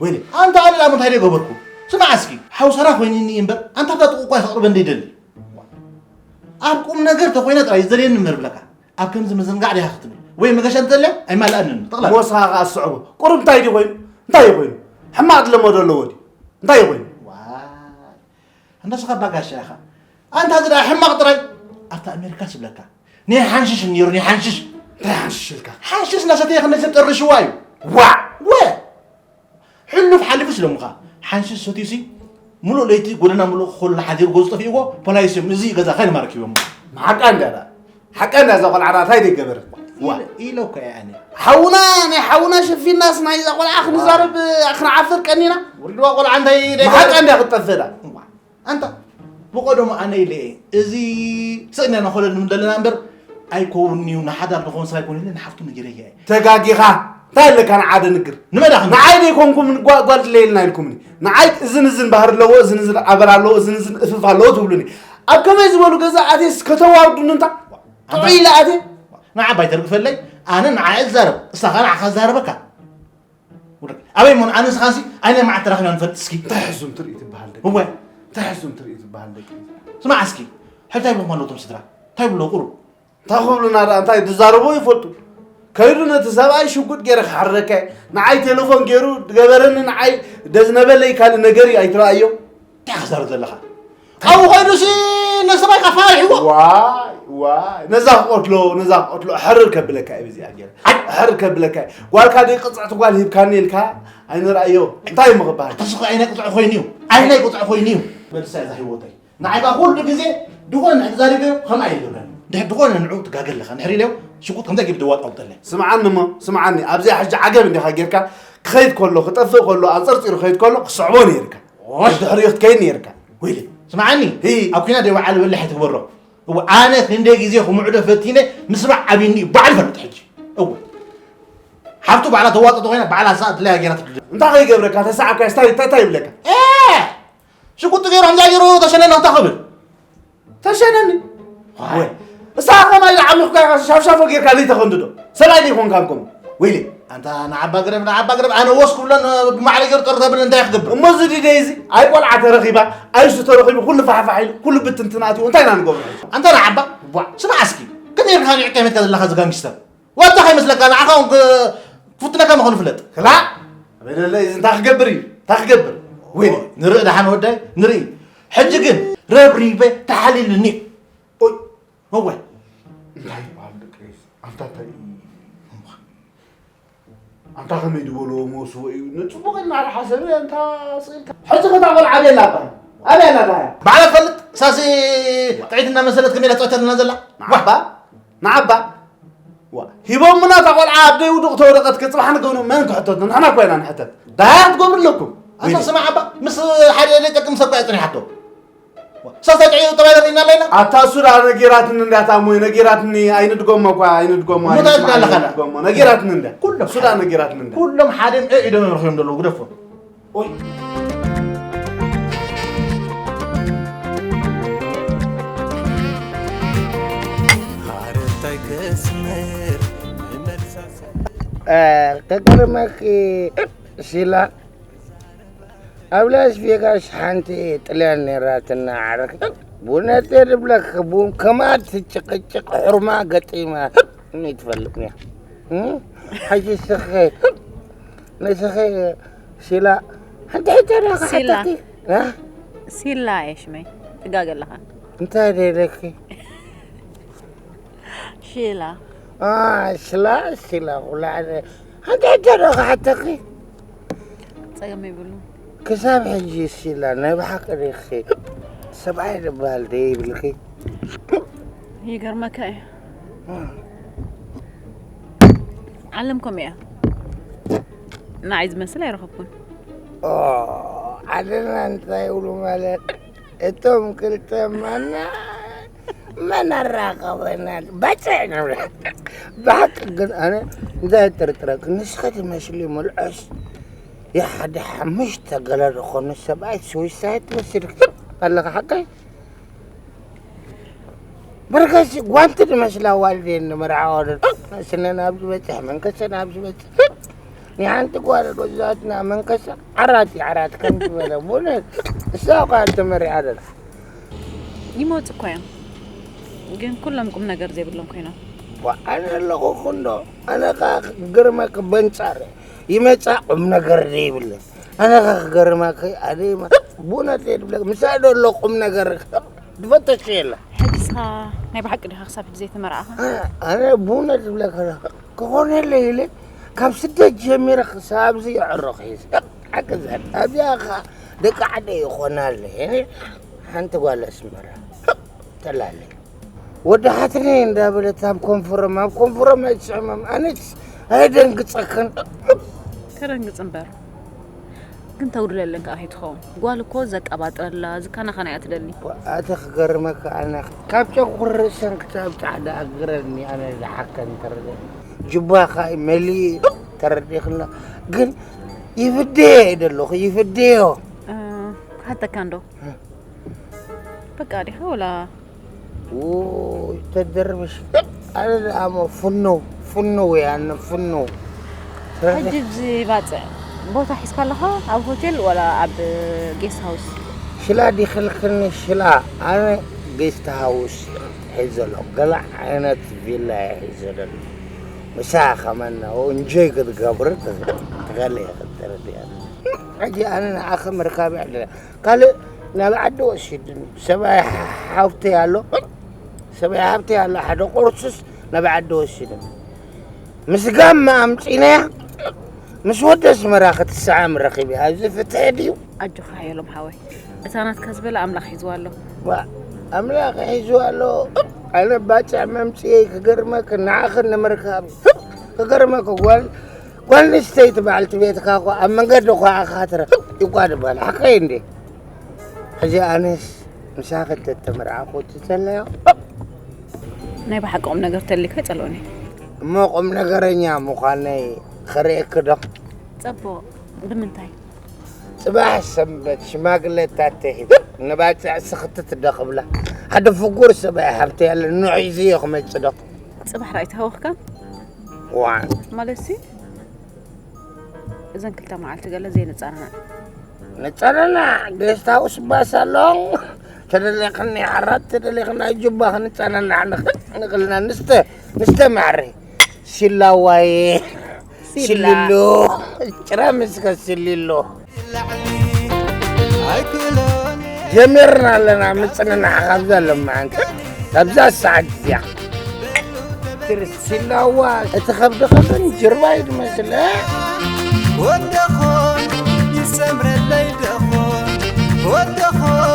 ወይለይ። ኣንታ ኣነ ደኣ እንታይ ደይገበርኩ? ስማዕ እስኪ፣ ሓውሳና ኮይኑኒ እምበር፣ ኣንታ ኣብታ ጥቑ እኳ ከቕርበ እንደይደሊ። ኣብ ቁም ነገር ተኾይነ ጥራይ ዝደልየኒ እምበር ብለካ። ኣብ ከምዚ ምዝንጋዕ ዲኻ ክትብል? ወይ መገሻ እንተልያ ኣይማልኣንን፣ ጠቕላላ። ሞስኻ ከኣ ዝስዕቦ። ቁሩብ እንታይ ድዩ ኮይኑ? እንታይ እዩ ኮይኑ? ሕማቕ ዝለመዶ ኣለዎ ድዩ? እንታይ እዩ ኮይኑ? ዋይ። ኣንታ ስኻ ባጋሻ ኢኻ። ኣንታ እዚ ደኣ ሕማቕ ጥራይ። ኣብታ ኣሜሪካ ስብለካ። ናይ ሓንሽሽ ነይሩ፣ ናይ ሓንሽሽ። እንታይ ሓንሽሽ ኢልካ? ሓንሽሽ እናሰተየ ክንደይ ሰብ ጠርሽዋ እዩ። ዋዕ! ወ! ሕሉፍ ሓሊፉ ስለ ምዃ፣ ሓንሽሽ ሰትዩሲ፣ ምሉእ ለይቲ ጎደና ምሉእ ኮሎ ሓዚሩ ገዙ ጠፊእዎ፣ ፖላይስ እዮም፣ እዚ ገዛ ኸይንማርክ ይብሎሞ። ሓቃ እንድያ ደኣ። ሓቃ እንድያ እዛ ቆልዓ ደኣ እንታይ ደይገበረት? ዋ። ኢለ፣ ኢለ እኮ እየ ኣነ። ሓውና፣ ናይ ሓውና ሸፊናስ ናይ እዛ ቆልዓ ክንዛረብ፣ ክንዓፍር ቀኒና? ውርድዋ ቆልዓ እንታይ ደይገበረት? ሓቃ እንድያ ክትጠፍእ ደኣ። ዋ። ኣንታ፣ ብቐደሙ ኣነ ኢለ እየ፣ እዚ ስእነ ነኾለል ንብለና እምበር፣ ኣይከውንን'ዩ፣ ንሓዳር ንኸውን ሰብ ኣይኮነን ኢለ ንሓፍቱ ነጊረያ እየ። ተጋጊኻ። እንታይ ኣለካ ንዓ ደንግር? ንመን ኣኽንግር? ንዓይ ደይኮንኩም ጓ-፣ ጓል ድለየልና ኢልኩምኒ። ንዓይ እዝን እዝን ባህሪ ኣለዎ፣ እዝን እዝን ኣበር ኣለዎ፣ እዝን እዝን እፍፍ ኣለዎ ትብሉኒ። ኣብ ከመይ ዝበሉ ገዛ ኣትየስ ከተዋርዱኒ እንታ? ኣንታ ጥዑይ ኢለ ኣትየ? ንዓ ባይተርግፈለይ፣ ኣነ ንዓ እዛረብ፣ እሳ ኸኣ ንዓኻ ትዛረበካ። ውረድ። ኣበይ እሞ ኣነ ንስኻሲ ኣይናይ መዓልቲ ተራኺብና ንፈልጥ እስኪ። እንታይ ሕሱም ትርኢ ትበሃል ደቂ? እወ። እንታይ ሕሱም ትርኢ ትበሃል ደቂ? ስማዕ እስኪ፣ ሕጂ እንታይ ይብልኹም ኣለዉ እቶም ስድራ? እንታይ ይብልዎ ቁሩብ? እንታይ ክብሉና ደኣ፣ እንታይ ዝዛረብዎ ይፈልጡ። ከይዱ ነቲ ሰብኣይ ሽጉጥ ገይረ ክሓርደካ እየ። ንዓይ ቴሌፎን ገይሩ ዝገበረኒ ንዓይ ደዝነበለይ ካልእ ነገር እዩ ኣይትረኣዮ። እንታይ ክዛረብ ዘለኻ? ኣብኡ ኮይኑሲ ነሰባይ ከፋርሕዎ። ዋይ፣ ዋይ፣ ነዛ ክቐትሎ፣ ነዛ ክቐትሎ፣ ሕርር ከብለካ እዩ በዚኣ ገይረ። ኣይ! ሕርር ከብለካ እዩ። ጓልካ ደይ ቅጽዕቲ ጓል ሂብካኒ ኢልካ ኣይንርኣዮ። እንታይ እሞ ክበሃል? ኣታ ስኻ ዓይነይ ቅጹዕ ኮይኑ እዩ። ዓይነይ ቅጹዕ ኮይኑ እዩ። መልሳ እዛ ህይወተይ። ንዓይ ከኣ ኩሉ ግዜ ድኾነ ንሕድ ዛሪበዮ ከምኣ ይገብረኒ። ድሕር ድኾነ ንዕኡ ትጋገ ኣለኻ። ንሕር ኢለዮ ሽጉጥ ከምዛ ጌር ድዋጥ ኣውጠለ። ስምዓኒ እሞ፣ ስምዓኒ። ኣብዚኣ ሕጂ ዓገብ እንዲኻ ጌርካ፣ ክኸይድ ከሎ፣ ክጠፍእ ከሎ፣ ኣንጸርጺሩ ክኸይድ ከሎ፣ ክስዕቦ ነይርካ። ኦሽ! ድሕሪኡ ክትከይድ ነይርካ። ወይለይ። ስምዓኒ፣ ሂ። ኣብ ኲናት ደይ ወዓለ በላሕ ኣይትግበሮ። እወ፣ ኣነ ክንደይ ግዜ ክምዕዶ ፈቲነ፣ ምስማዕ ኣብዩኒ እዩ፣ ባዕሉ ይፈልጥ ሕጂ። እወ። ሓፍቱ ባዕላ ተዋጥኦ ኮይና ባዕላ ሳእ ድላያ ገይራ ትድል። እንታይ ከይገብረካ ተሰዓብካ ስታይ እንታይ እንታይ ይብለካ? ኤ! ሽጉጥ ገይሩ ከምዛ ገይሩ ተሸነና እንታይ ክብል? ተሸነኒ። ወይ። ወይ። እሳ ከማይ ዓሚኹካ ሻፍሻፎ ጌርካ ልይ ተኸንድዶ? ሰብኣይ ዘይኮንካ እንኮም። ወይሊ። ኣንታ ንዓባ ግረፍ ንዓባ ግረፍ ኣነ ወስ ክብሎን ብማዕለ ገይሩ ጠር ተብል እንታይ ክገብር? እሞ እዚ ድደይ እዚ ኣይ ቆልዓ ተረኺባ ኣይሱ ተረኺቡ ኩሉ ፋሕፋሕ ኢሉ ኩሉ ብትንትናት እንታይ ኢና ንገብሮ? ኣንታ ንዓባ ቧ ስማ ዓስኪ ከመይ ርካ ንዕቀ መትካ ዘለካ ዝጋንግስተር? ወታ ከይመስለካ ንዓኻ እውን ክፍትነካ ምዃኑ ፍለጥ። ክላ በደለ እዚ እንታይ ክገብር እዩ እንታይ ክገብር? ወይ ንርኢ ደሓን ወዳይ ንርኢ። ሕጂ ግን ረብሪበ ተሓሊልኒ። ኦይ እወ እንታይ ይበሃል ደቂ ሬስ ኣንታ እንታይ ኣንታ ከመይ ዝበልዎ መስዎ እዩ ንፅቡቅ ኢልና ሓሰብ ኣንታ ስእልካ ሕጂ ከታ ቆልዓ ኣበይ ኣላ ኣባ ኣበይ ኣላ ዳያ ባዕላ ትፈልጥ ሳሲ ጥዒት እናመሰለት ከመይ ኢላ ትፀወተልና ዘላ ንዓባ ንዓባ ዋ ሂቦምና እታ ቆልዓ ኣብ ደይ ውዱቅ ተወደቀት ክፅባሕ ንገብኑ መን ክሕተት ንሕና ኮይና ንሕተት ዳያ ክትገብሩ ኣለኩም ኣታ ስማዕ ኣባ ምስ ሓደ ዘይጠቅም ሰብ እኮ እያ ፀኒሓቶ ሳስታይ ጥዒ ጠባይ ዘርእና ኣለና ኣታ እሱ ደኣ ነጊራትኒ እንዳ እታ እሞ ነጊራትኒ ኣይንድገሞ እኳ ኣይንድገሞ እሞ እንታይ ትብላ ኣለኻ? ኣይንድገሞ ነጊራትኒ እንዳ ኩሎም እሱ ደኣ ነጊራትኒ እንዳ ኩሎም ሓደ ምእ ኢዶም እዮም ረኺቦም ዘለዉ ግደፎም ኦይ ከገርመኪ ሲላ ኣብ ላስ ቬጋስ ሓንቲ ጥልያን ነይራትና ዓርክ ቡነቴ ድብለክ ቡን ከማት ትጭቅጭቅ ሕርማ ገጢማ ምን ትፈልጥኒ ሕጂ ስኸ ንስኸ ሲላ ሓንቲ ሕጂ ዶ ሲላ። ክሓተኪ እ? ሲላ እየ ሽመይ ትጋገ ኣለኻ እንታይ ደለኪ ሽላ ሽላ ሽላ ኩላ ሓንቲ ሕጂ ዶ ክሓተኪ ጸገም ይብሉ ክሳብ ሕጂ ሲላ ናይ ብሓቂ ዲኺ ሰብኣይ ዝበሃል ደይብልኪ ይገርመካ እዩ ዓለም ከም እያ ንዓይ ዝመስል ኣይረኸብኩን ዓለና እንታይ ይብሉ ማለት እቶም ክልተ ማና መን ኣራኸበና ባፅዕ ንብለ ብሓቂ ግን ኣነ እንታይ ጥርጥረክ ንስኸ ትመስሊ ምልዖስ የሓደ ሓሙሽተ ገለ ዝኾኑ ሰብኣይ ስዊሳይ ትመስል ኣለኻ ሓቀይ በርከሲ ጓንቲ ዝመስላ ዋልዴን ንምርዓወ ስነን ኣብ ዝበፅሕ መንከሰን ኣብ ዝበፅሕ ናይ ሓንቲ ጓል ገዛትና መንከሰ ዓራት ዓራት ከም ዝበለ ቡነት እሳ ኳ ተመሪዓ ደላ ይመፁ እኮ እዮም ግን ኩሎም ቁም ነገር ዘይብሎም ኮይኖም ኣነ ኣለኹ ክንዶ ኣነ ካ ግርመክ በንፃር ይመፃ ቁም ነገር ዘይብለን ኣነ ካ ክገርመክ ኣደ ቡነት የድብለክ ምሳ ደሎ ቁም ነገር ዝፈተሽ የለ ሕጅስኻ ናይ ብሓቂ ዲኻ ክሳብ ሕጂ ዘይተመርዓኻ ኣነ ቡነ ዝብለካ ክኾነለ ኢለ ካብ ስደት ጀሚረ ክሳብ ኣብዚ የዕሮ ክሒዝ ሓቅዘን ኣብዚኣ ኸ ደቂ ዓደ ይኾናለ ሓንቲ ጓል ኣስመራ ተላለ ወዲ ሓትነ እንዳበለት ኣብ ኮንፈረም ኣብ ኮንፈረም ኣይትስዕመም ኣነስ ኣይደንግፀክን ተደንግፅ እምበር ግን ተጉድለለን ከዓ ከይትኸውን ጓል እኮ ዘቀባጥረላ ዝካናኸና እያ ትደሊ ኣቲ ክገርመካ ኣነ ካብ ጨጉር ርእሰን ክሳብ ፃዕዳ እግረን ኣነ ዝሓከን ተረደ ጅባኻ መሊእ ተረዲኽና ግን ይፍደየ ደለኹ ይፍደዮ ክሓተካ እንዶ በቃ ዲኻ ወላ ተደርብሽ ኣነ ደኣ እሞ ፍኖ ፍኖ ወይ ኣነ ፍኖ ሕጂ እዚ ባፅዕ ቦታ ሒዝካ ኣለኻ ኣብ ሆቴል ወላ ኣብ ጌስት ሃውስ ሽላ ዲኽልክኒ ሽላ ኣነ ጌስት ሃውስ ሒዘ ኣለኹ ገለ ዓይነት ቪላ እየ ሒዘ ደሎ ምሳ ከመና እንጆይ ክትገብር ትኸእል እየ ክትርድያ ሕጂ ኣነ ንዓኸ ምርካብ ኣለና ካልእ ናብ ዓዲ ወሲድኒ ሰብኣይ ሓብተይ ኣሎ ሰብኣይ ሓብተይ ኣሎ ሓደ ቁርስስ ናብ ዓዲ ወሲድኒ ምስ ጋማ ኣምፂናያ ምስ ወዲ ኣስመራ ክትሰዓም ረኺበያ እዚ ፍትሒ ድዩ ኣጆኻ ሓየሎም ሓወይ እታ ናትካ ዝበላ ኣምላኽ ሒዝዋ ኣሎ ዋ ኣምላኽ ሒዝዋ ኣሎ ኣነ ባፅዕ መምፅኤ ክገርመክ ንዓኽን ንምርካብ ክገርመክ ጓል ጓል ኣንስተይቲ በዓልቲ ቤትካ እኮ ኣብ መንገዲ እኳ ኣኻትረ ይቋድባል ሓቀይ እንዴ ሕጂ ኣነስ ምሳኺ ተተመርዓኹ እቲ ዘለዮ ናይ ብሓቂ ቁም ነገር ተልካ ይጸልኦኒ እሞ ቁም ነገረኛ ምዃነይ ኸርእየኪ ዶ? ጸቡቕ። ብምንታይ? ጽባሕ ሰንበት ሽማግለታት ተሂብ ንባጽዕ ስኽትት ዶ ክብላ። ሓደ ፍጉር ሰብኣይ ሃብቲ ያለ ንዑ ሒዙ እዮ ክመጽእ ዶ? ጽባሕ ራእይ ተሃወኽካ? ዋ ማለትሲ እዘን ክልተ መዓልቲ ገለ ዘይንጻናናዕ። ንጸናናዕ ጌስት ሃውስ ባስ ኣሎ። ተደሊኽኒ ዓራት ተደሊኽና ጁባ ክንጸናናዕ ንኽእል ንኽእልና ንስተ ንስተ ማዕረ ሲላዋይ ሲላ። ሲልሎ ጭራ ምስከ ሲልሎ ጀሚርና ኣለና ምጽንናዕ ካብዛ ለማዓንቲ ካብዛ ሰዓት እዚኣ ሲላዋ እቲ ከብድኻ ግን ጅርባ እዩ ዝመስል ወደኾን ይሰምረለይ ደኾን ወደኾን